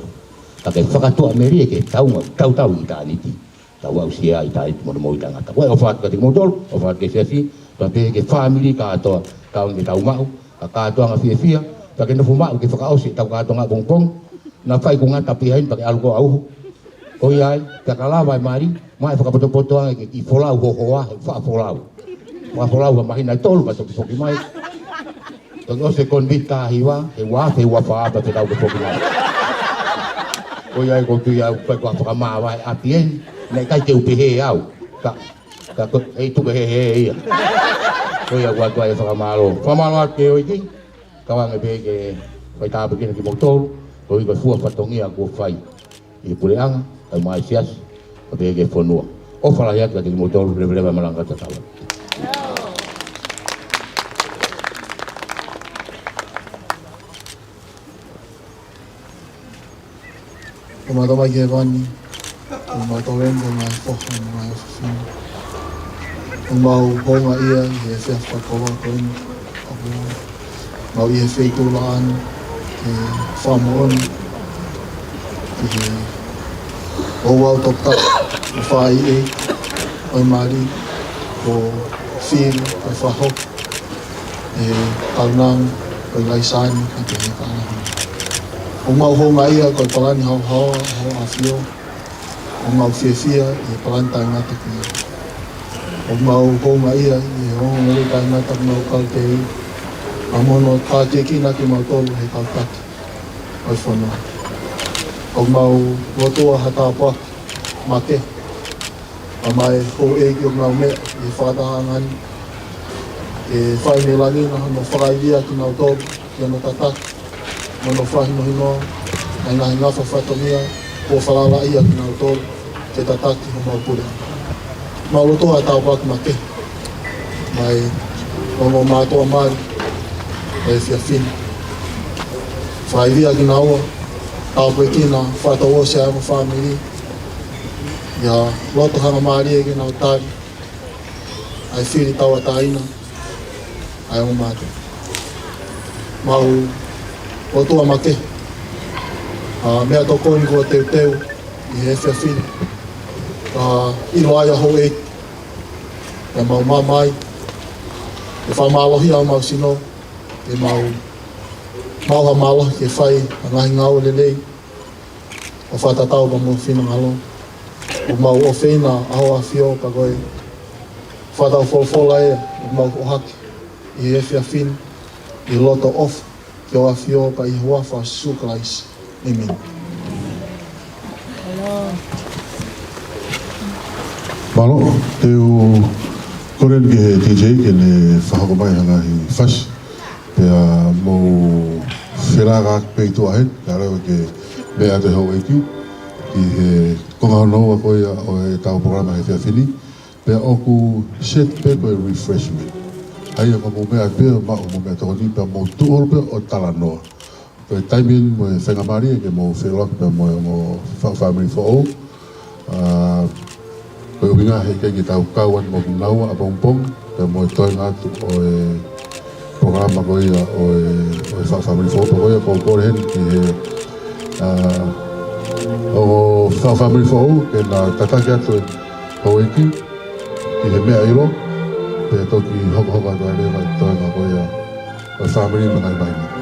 Ka ke fakatuʻamelie ki he taunga, tautau ʻitāniti. Tau aʻusia ʻitāniti mo e moʻui taʻengata. Ko e ʻofa atu kiate kimoutolu, ʻofa atu ki he siasi, pea pehē ki he fāmili kātoa, tau ke tau maʻu, ka kātoanga fiefia, pea ke nofo maʻu ke fakaʻosi ʻetau kātoanga ʻapongipongi, naʻa fai kuo ngata pē ia heni pea ke ʻalu koe ʻo uhu. Ko ia ai, pea ka lava e mali, maʻu e fakapotopoto ange ke kiʻi folau hohoa, he faʻa folau. Faʻa folau ha māhina ʻe tolu pea toki foki mai. Toki ʻosi e koniviti ka hiva, he ua afe, ua fā pea te tau ke foki mai. Ko ia ai ʻoku ou tui au, ko e kau fakamāvae ʻapi eni, naʻe ʻikai ke u pehē au. Ka, ka ko, ʻe tuku he he ia. Ko ia ʻoku ʻatu ai e fakamālō. Fakamālō atu ki he ʻEiki, kau ange pē ke fai tāpuekina kimoutolu, koeʻuhi ko e fua fatongia kuo fai. ʻI he puleʻanga, kae ʻumaʻā e siasi, pea pehē ki he fonua. ʻOfa lahi atu kiate kimoutolu, leveleva e malanga tatau. ʻOku mau Tamai ʻi hēvani, ʻoku mau toleni, ʻoku mau foha, ʻoku mau fefine. ʻOku mau houngaʻia ʻi he efiafi fakakoloa ko eni. ʻOku mau ʻi he feituʻu laʻā ni, ke fakamoʻoni ki he ouau toputapu ʻo e fāʻeleʻi ʻo e mali, ko Fili, ko e fakahoko e kaunanga ʻo ʻIlaisaane, ka ke he kaunanga. ʻOku mau houngaʻia ko e palani haohaoa ʻa Hoʻo ʻAfio. ʻOku mau fiefia ʻi he palani taʻengata ko ia. ʻOku mau houngaʻia ʻi he ongoongolelei taʻengata ʻoku mau kau ki ai. Pea mo hono tākiekina kimautolu he kau taki ʻo e fonua. ʻOku mau lotua ha tāpuaki makehe maʻa e houʻeiki ʻoku nau meʻa ʻi he fakatahaʻanga ni, ke fai mei langi na hono fakaivia kinautolu ki hono tataki mo hono fakahinohinoa ʻa e ngaahi ngafa fatongia kuo falalaʻia kinautolu ke tataki homau puleʻanga. Mau lotua ha tāpuaki makehe maʻa e ongo mātuʻa mali ʻo e efiafi ni. Fakaivia kinaua, tāpuekina fakatouʻosi ʻa e ongo fāmili, ʻi ha loto hangamālie ke nau tali ʻa e fili tauʻatāina ʻa e ongo mātuʻa. Mau lotua makehe ʻa e meʻatokoni kuo teuteu ʻi he efiafi ni, kae ʻilo ai ʻa houʻeiki, pea mau maʻu mai e fakamālohia ʻo homau sino, ke mau maʻu ha mālohi ke fai ʻa e ngaahi ngāue lelei ʻo fakatatau pea mo ho finangalo. ʻOku mau ʻofeina ʻa Hoʻo ʻAfio, pea ko e fakatau folofola ia ʻoku mau ʻohake ʻi he efiafi ni, ʻi he loto ʻofa ki Hoʻo ʻAfio, pea ʻi he huafa ʻo Sīsū Kalaisi. ʻĒmeni. Mālō, te u kole eni ki he D J ke ne fakahoko mai ha ngaahi fasi, pea mou felāveʻi pē ʻi tuʻa heni, kae lava ke meʻa atu e houʻeiki ki he konga hono ua ko ia ʻo ʻetau polokalama he efiafi ni. Pea ʻoku set pē ko e refreshment. ʻA ia ka mou meʻa pē, maʻu homou meʻatokoni, pea mou tuʻu holo pē ʻo talanoa. Ko e taimi eni mo e faingamālie ke mou feʻiloaki pea mo e ongo fa-, fāmili foʻou. ʻA, ko e ʻuhinga he ʻikai ke tau kau atu mo kinaua ʻapongipongi, pea mo e toenga atu ʻo e polokalama ko ia ʻo e, ʻo e fa-, fāmili foʻou, pea ko ia ʻoku ou kole heni ki he, ʻa, ongo fa-, fāmili foʻou ke na tataki atu e houʻeiki ki he meʻa ʻilo, pea toki hokohoko atu ai leva e toenga ko ia ʻo e fāmili mo e ngaahi māhina.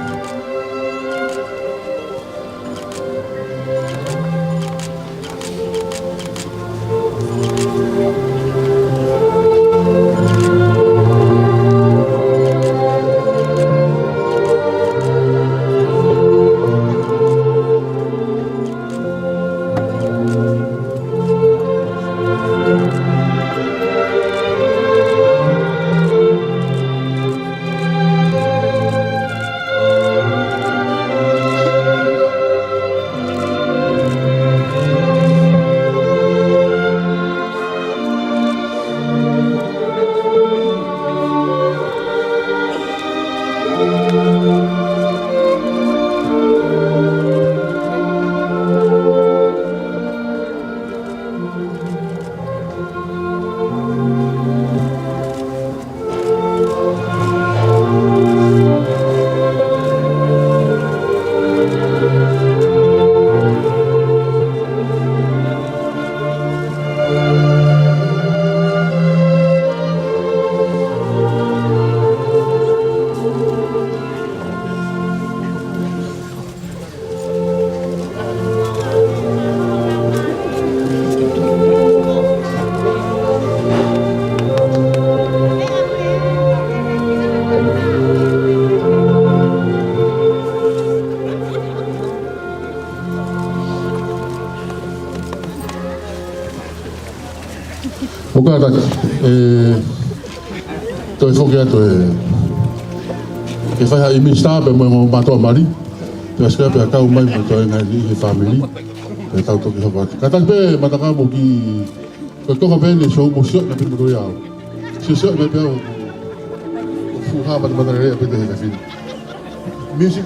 ʻOku kātaki, ʻe toe foki atu e, ke fai ha ʻimisi tā pē mo e ongo mātuʻa mali, pea ʻosi pea kau mai mo e toenga ʻi he fāmili, pea tau toki hoko atu. Kātaki pē matakau mo ki, ko e konga pē eni, sio mo sio na pē mo toi au. Sio sio na pē au. ʻOku fuʻu hā matamatalelea pē te he kafini. Music.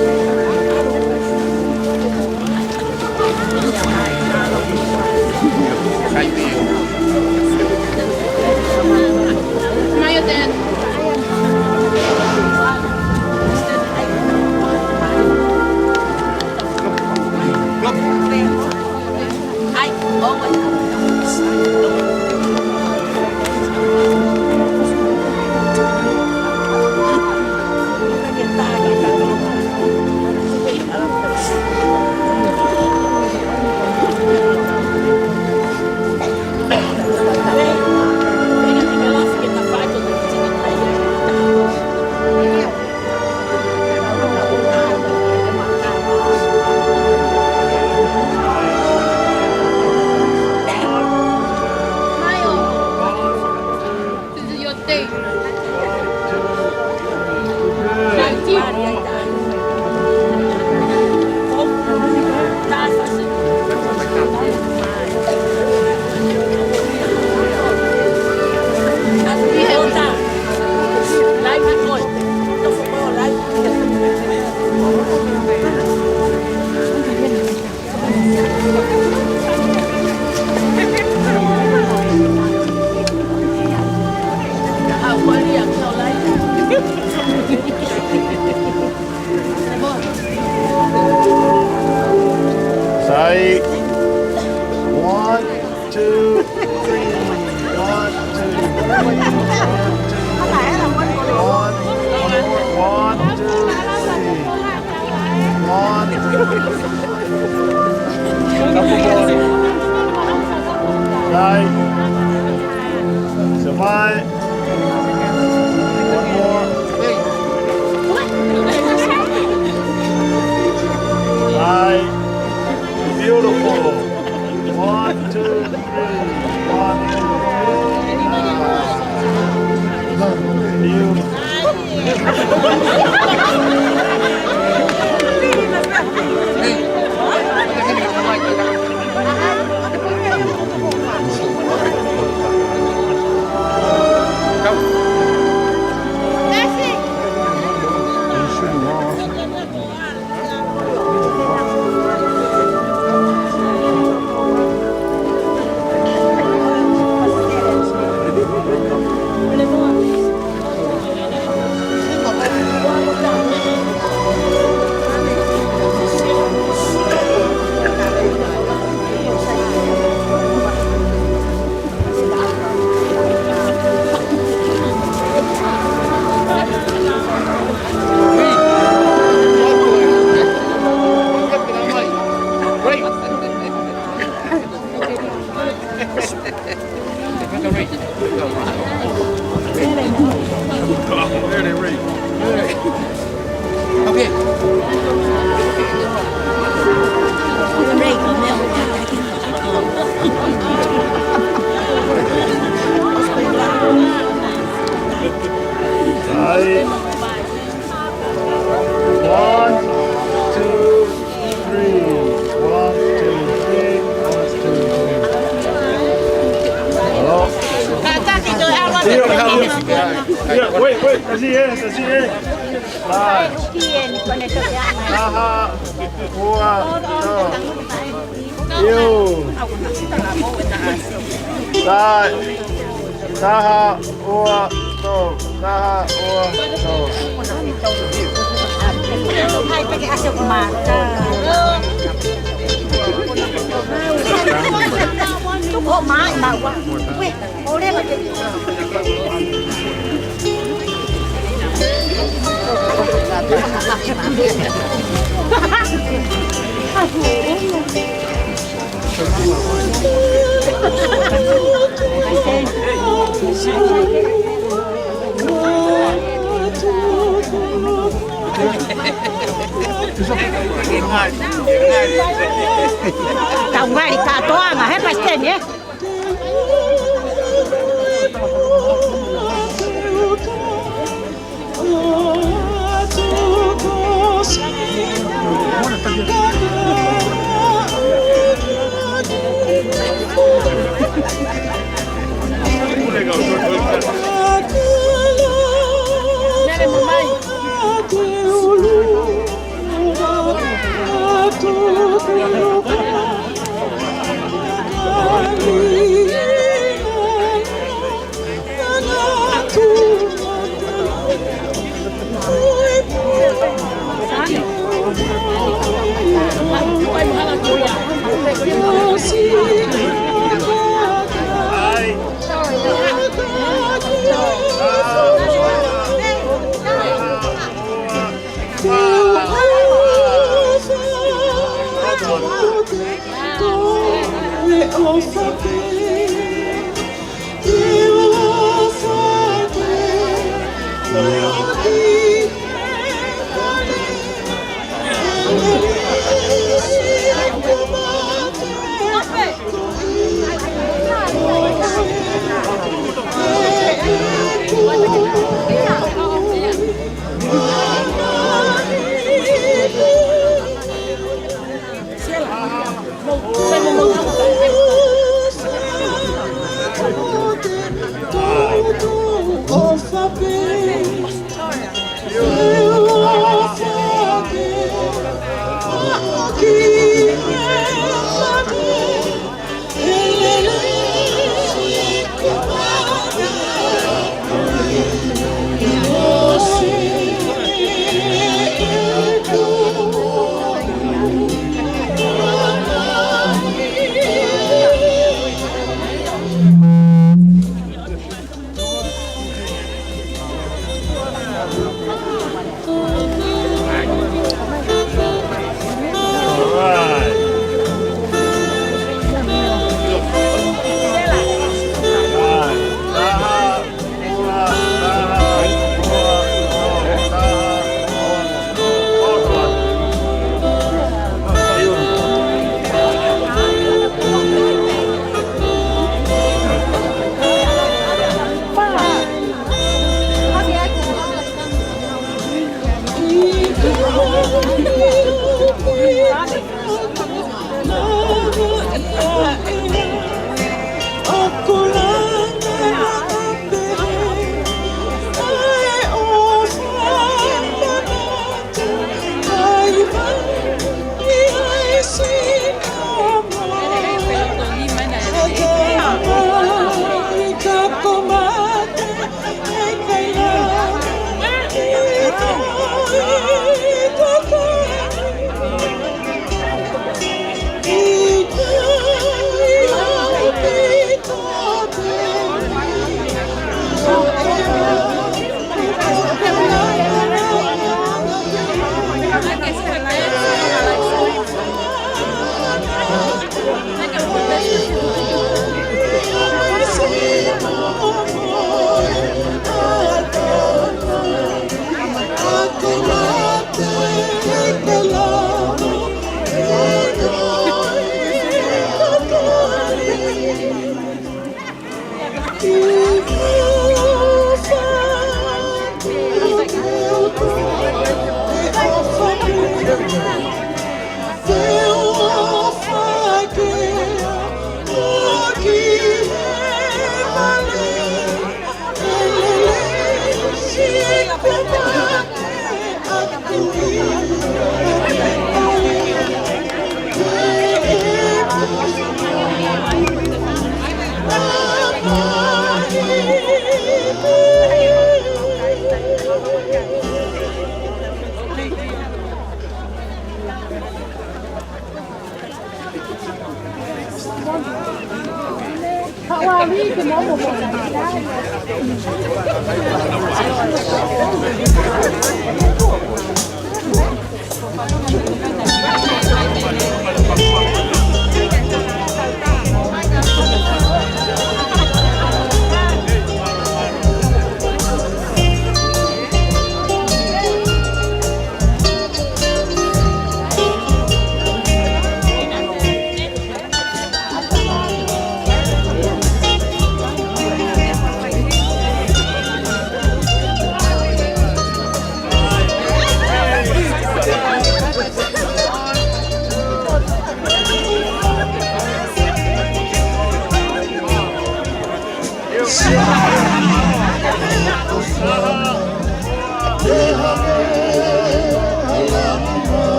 Sai. One, two, three. One, two, three. One, two, three. One, two, three. One, two, three. One, two, three. Sai. Sai. One more. Sai. Beautiful. One, two, three. One, two, three. Beautiful. Sai. One, two, three. One, two, three. One, two, three. Hello? Yeah, wait, wait. Kasi, eh, kasi, eh. Sai. Taha, ua, tolu. Iu. Sai. Taha, ua, tolu. Taha, ua, tolu. Tau ngali kātoanga, he pasiteni, eh?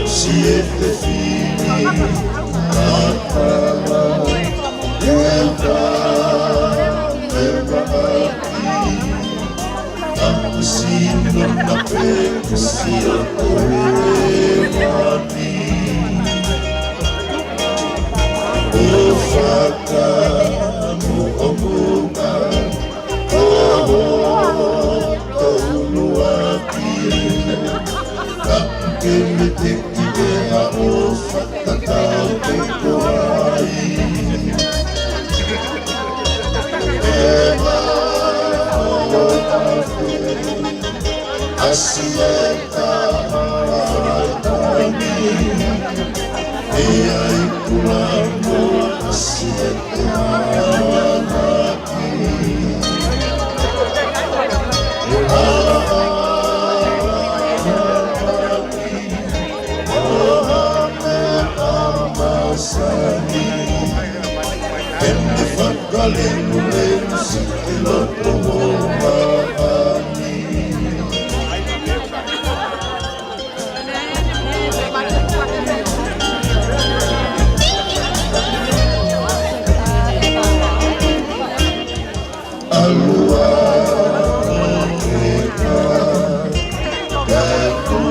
Siete fili, Atala, Delta, ʻInona pē ke sio ko e mani ʻo fakamuʻomuʻa ko hoto ʻuluaki. Ka ke mete ki he ʻaho fakatatau pē ko hai. ʻE maʻu ʻa e ʻAsi ʻe taha ʻi he taimi, ʻe ʻi ai kulango ʻasi ʻe taha ʻi he ʻaho. ʻO hangē ʻa masani, ʻene fakalelulelu siʻi loto ʻo maʻani. ʻAlu ā ʻo ʻikai ke u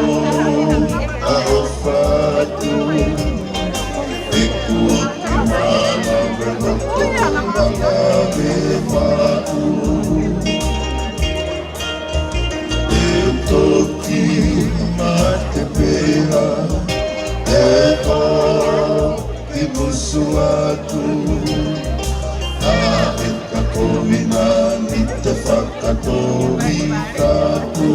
ʻalu atu, ʻeku ʻotu mana, ʻeku ʻotu mana, ʻe maʻu. ʻE toki mate pea ʻe toki musu atu. ʻA e ka kovi nani te fakatovi atu.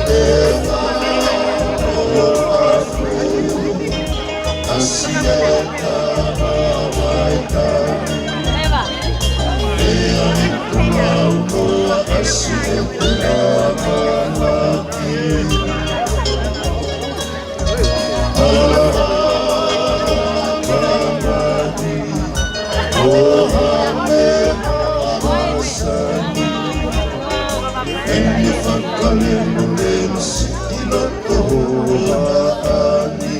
ʻE maʻu ʻa e ʻAsi ʻe taha ʻi he taimi, ʻe ʻi ai kulango ʻasi ʻe taha ʻi he ʻaho. ʻO hangē ʻa mani, ʻo hangē ʻa masani, ʻene fakalelulelu siʻi loto ʻo maʻani.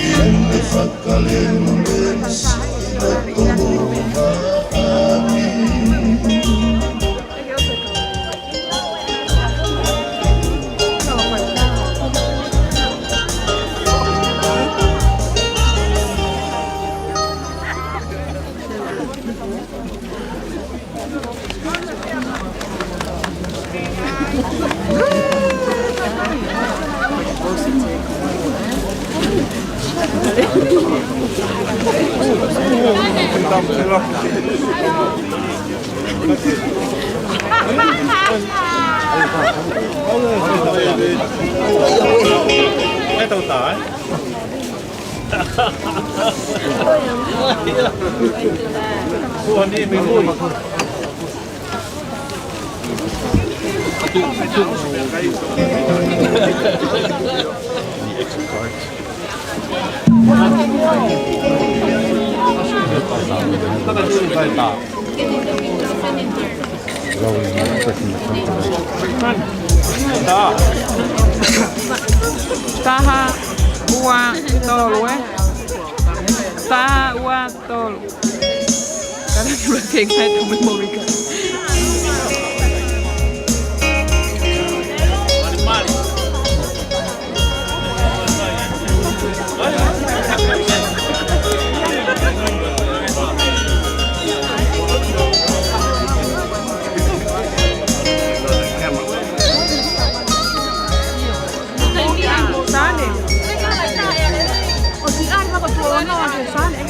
ʻEne fakalelulelu siʻi loto ʻo maʻani. Taha, ua, tolu, ē? Taha, ua, tolu. Ka na kula ke ngai tu me mo mika. Sane. ʻO si ai maka tuolonga ʻo se sane.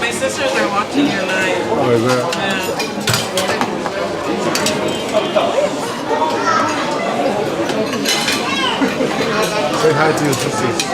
My sisters are watching your live. Oh, is that? Yeah. Say hi to your sisters.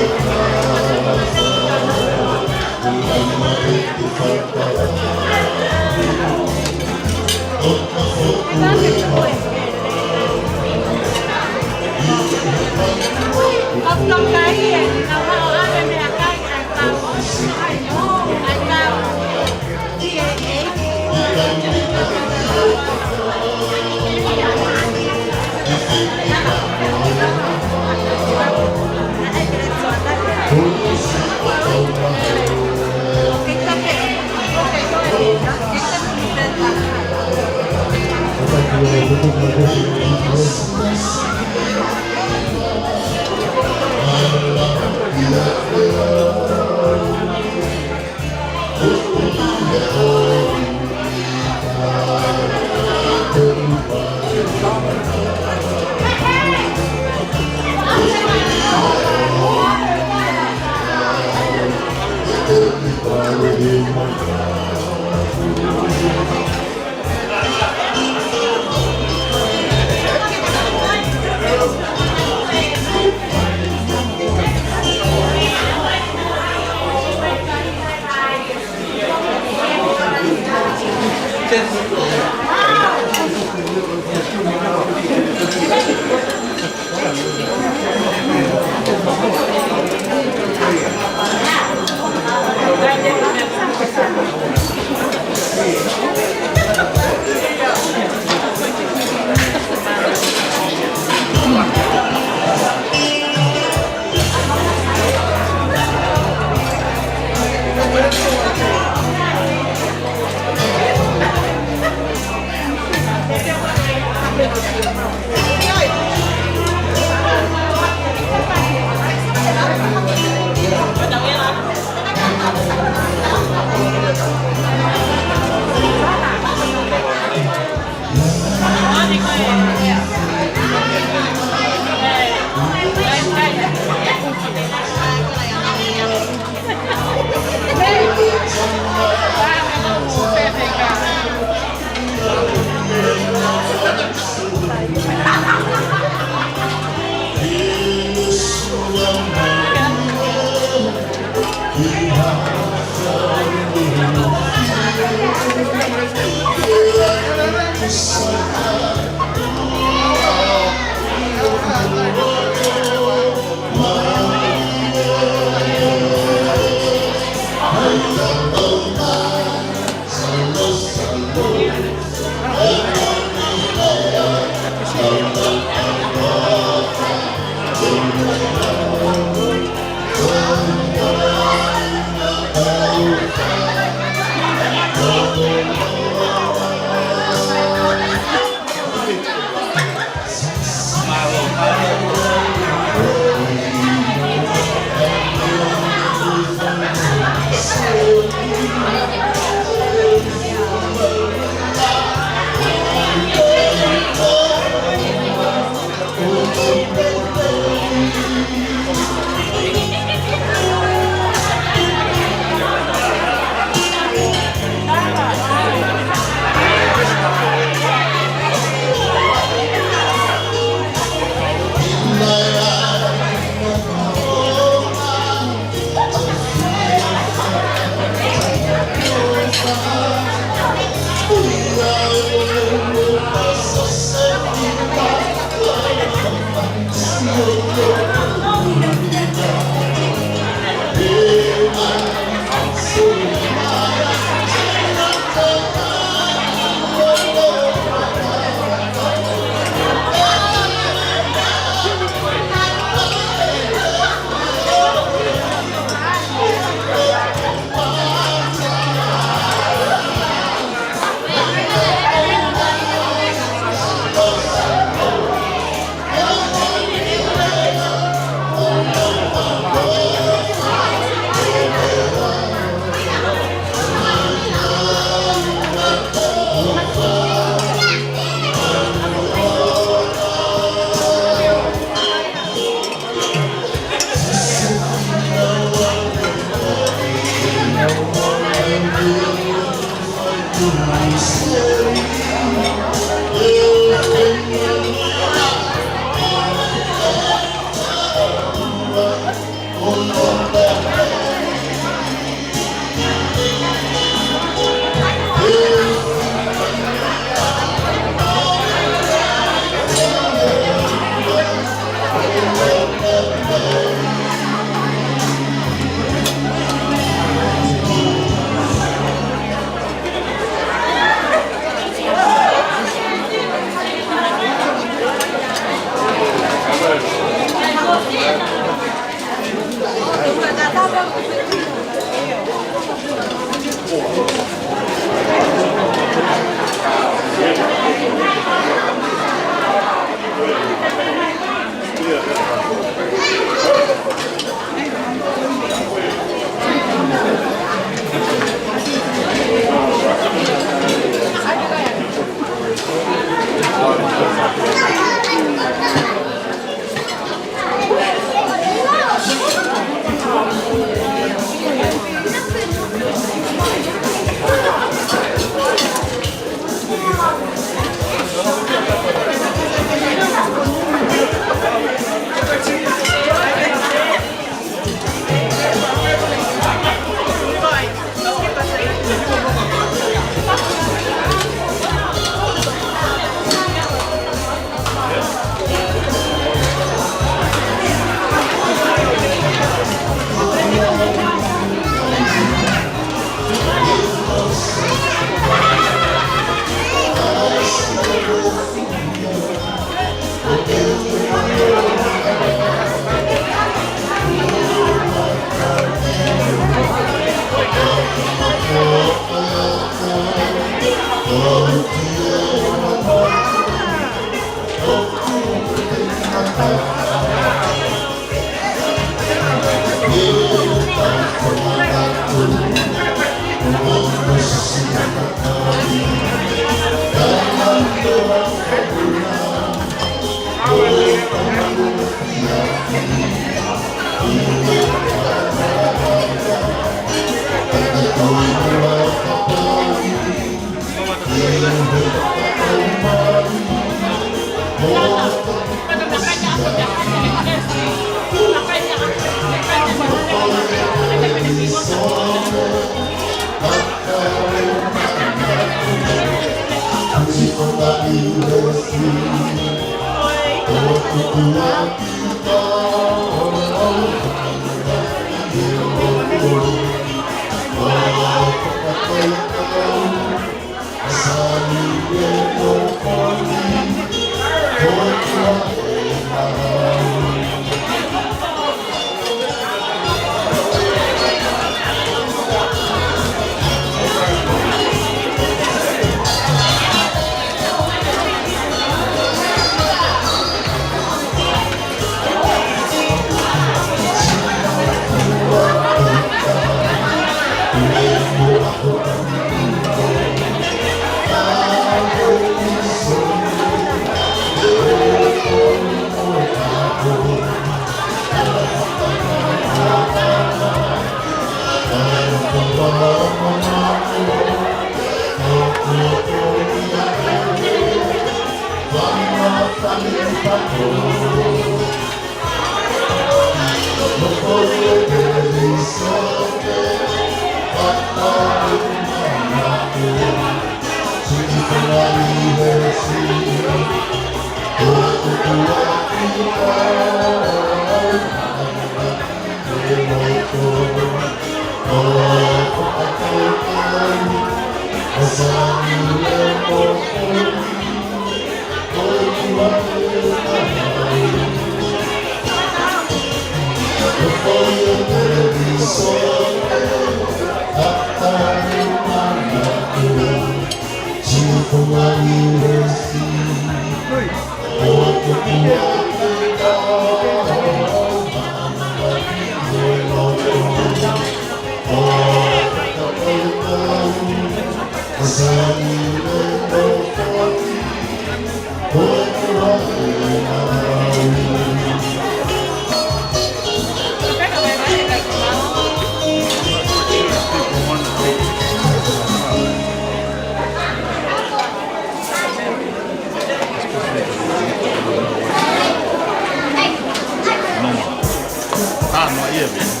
Ah, no, ia, vea.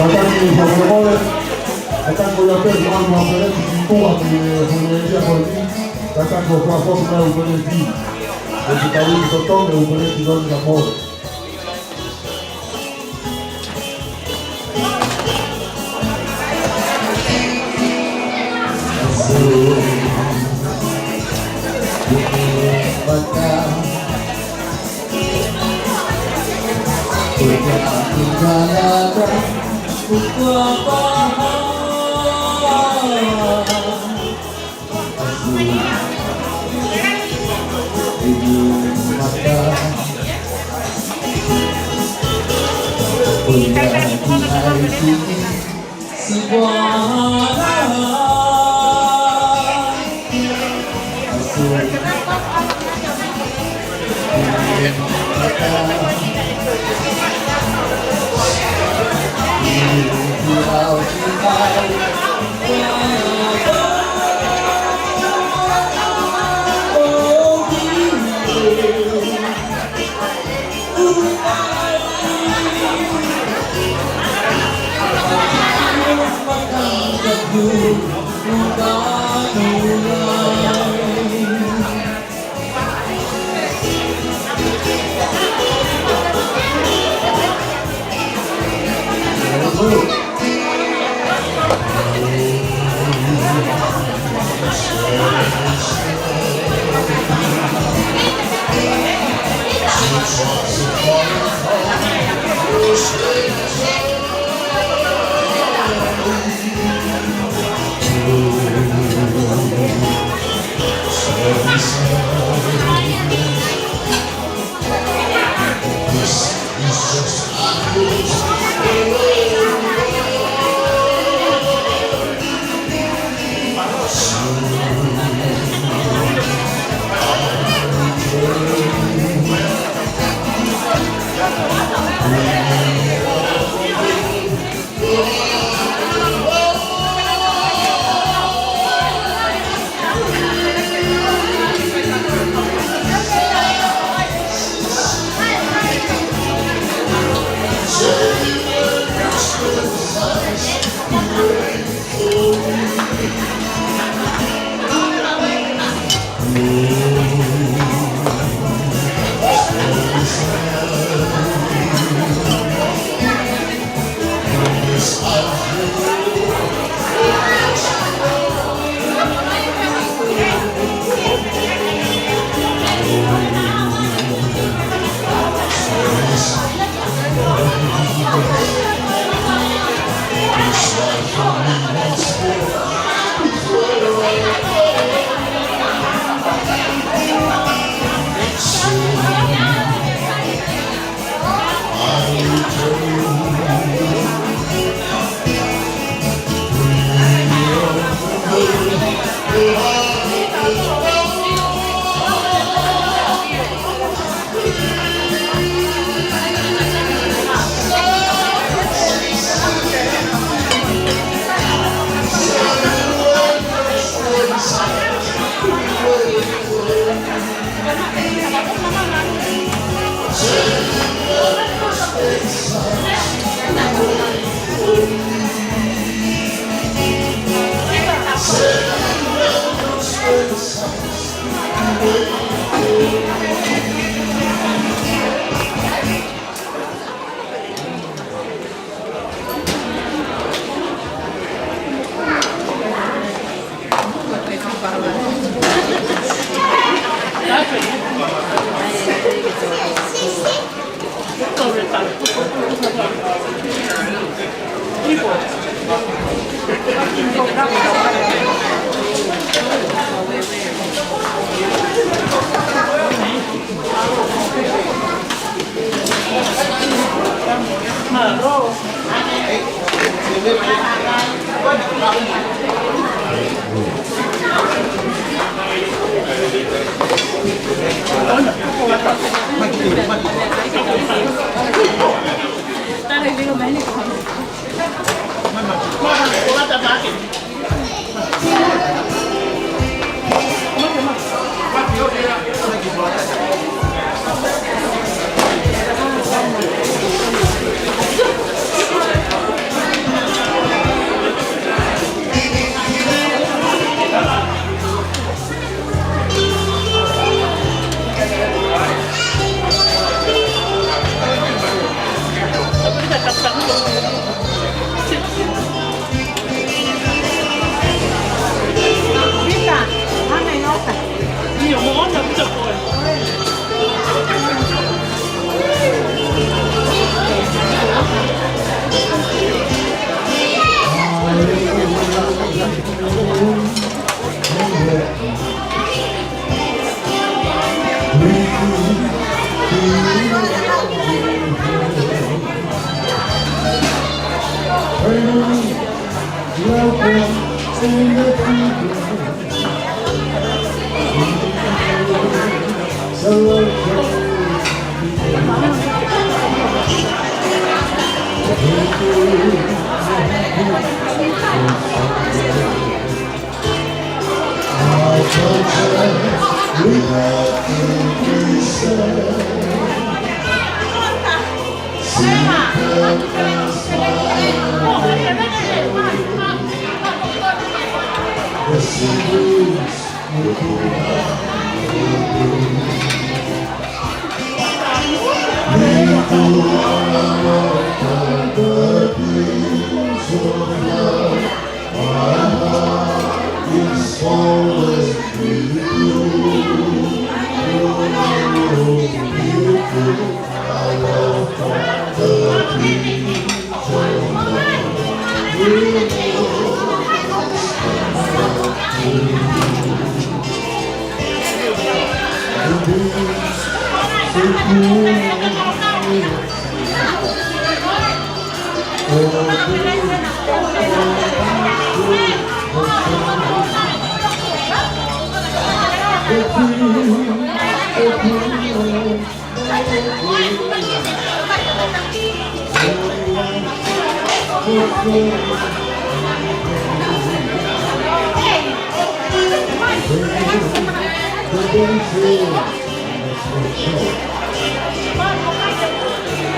Kātaki fakamolemole, kātaki ʻo ia pē ʻoku mau ʻalu ʻo peleti ki tuʻa ki he fonua ia ko eni, kātaki ʻo fakafoki mai ʻa e peleti. ʻE te kau ki totongi ʻa e peleti ko eni ka mole.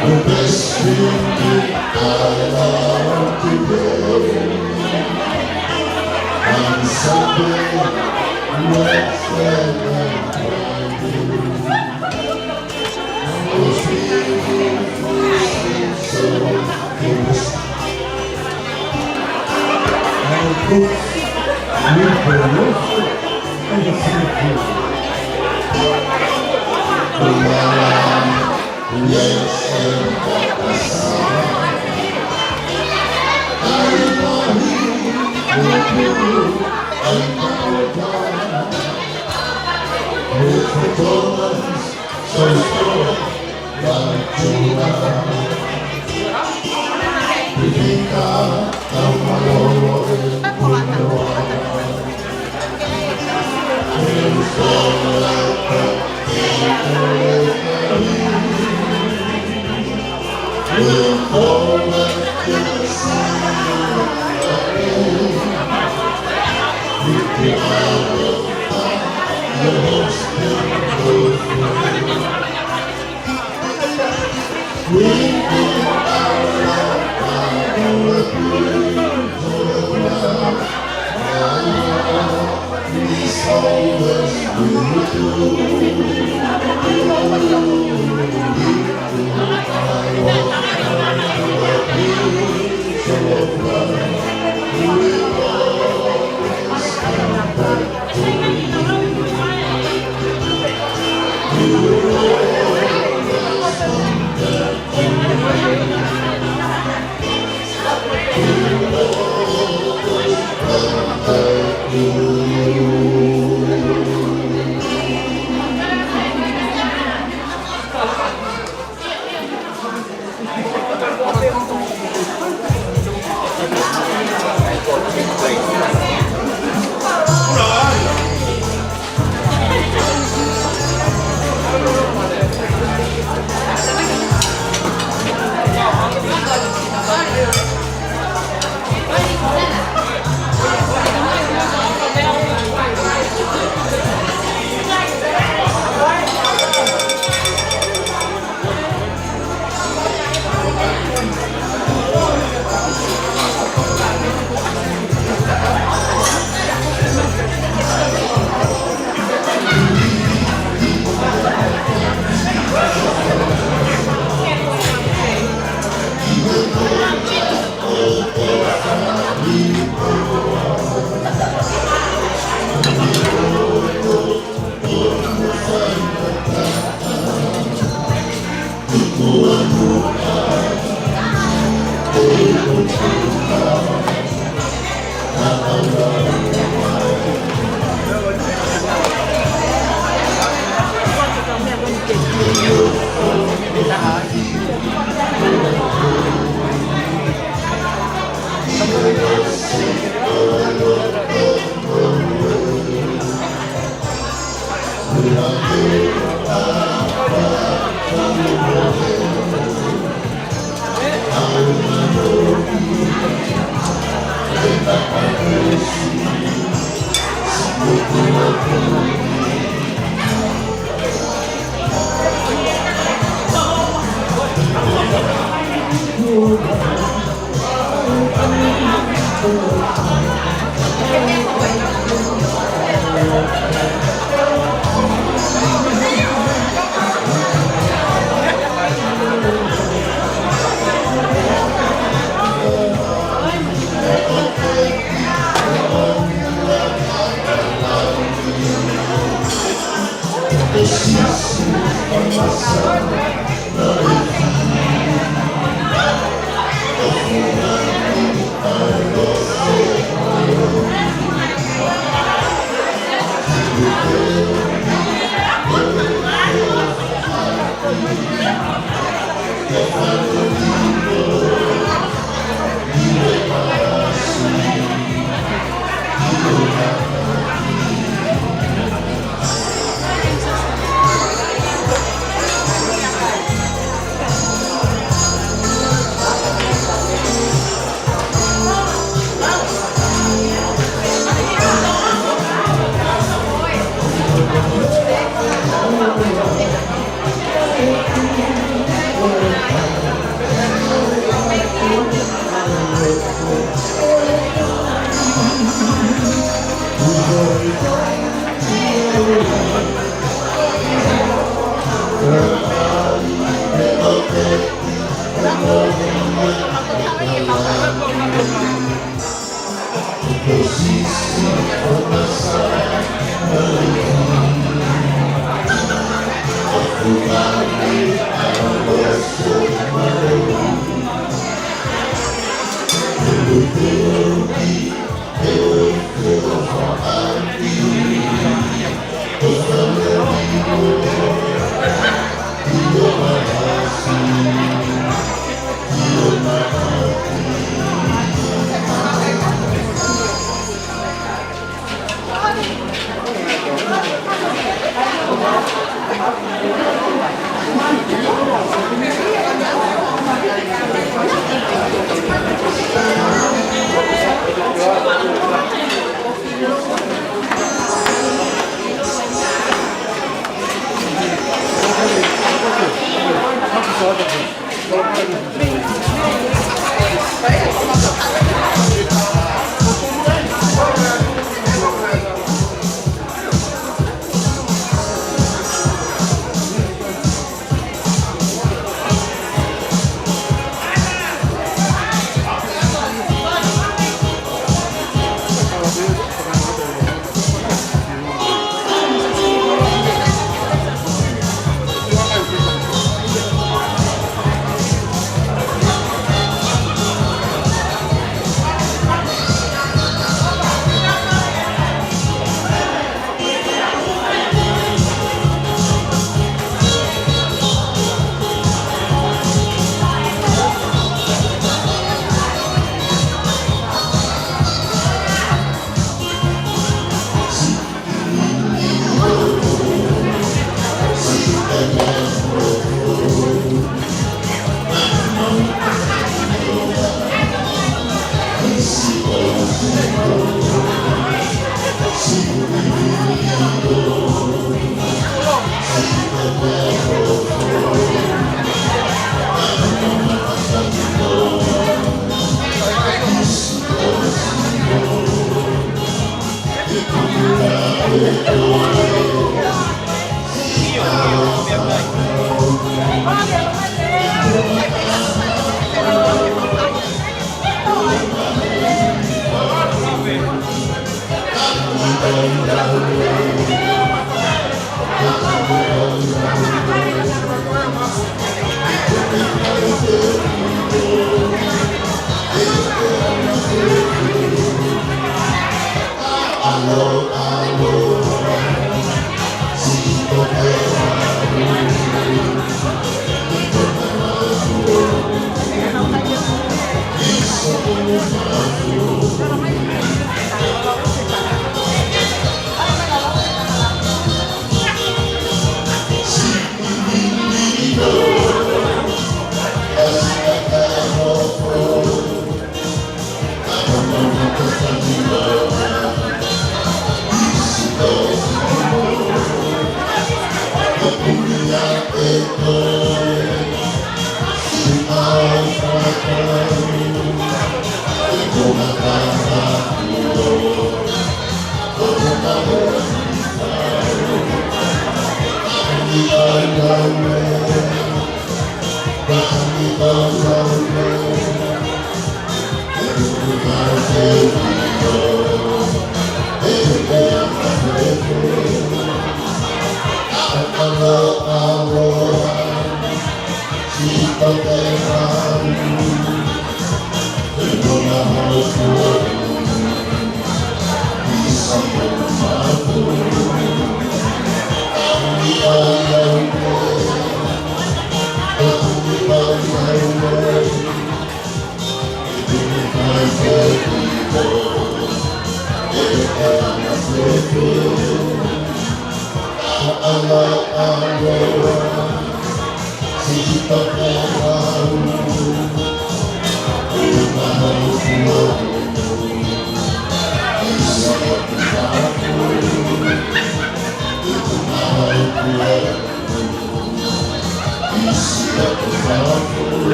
The best thing that I love today and something less than I do.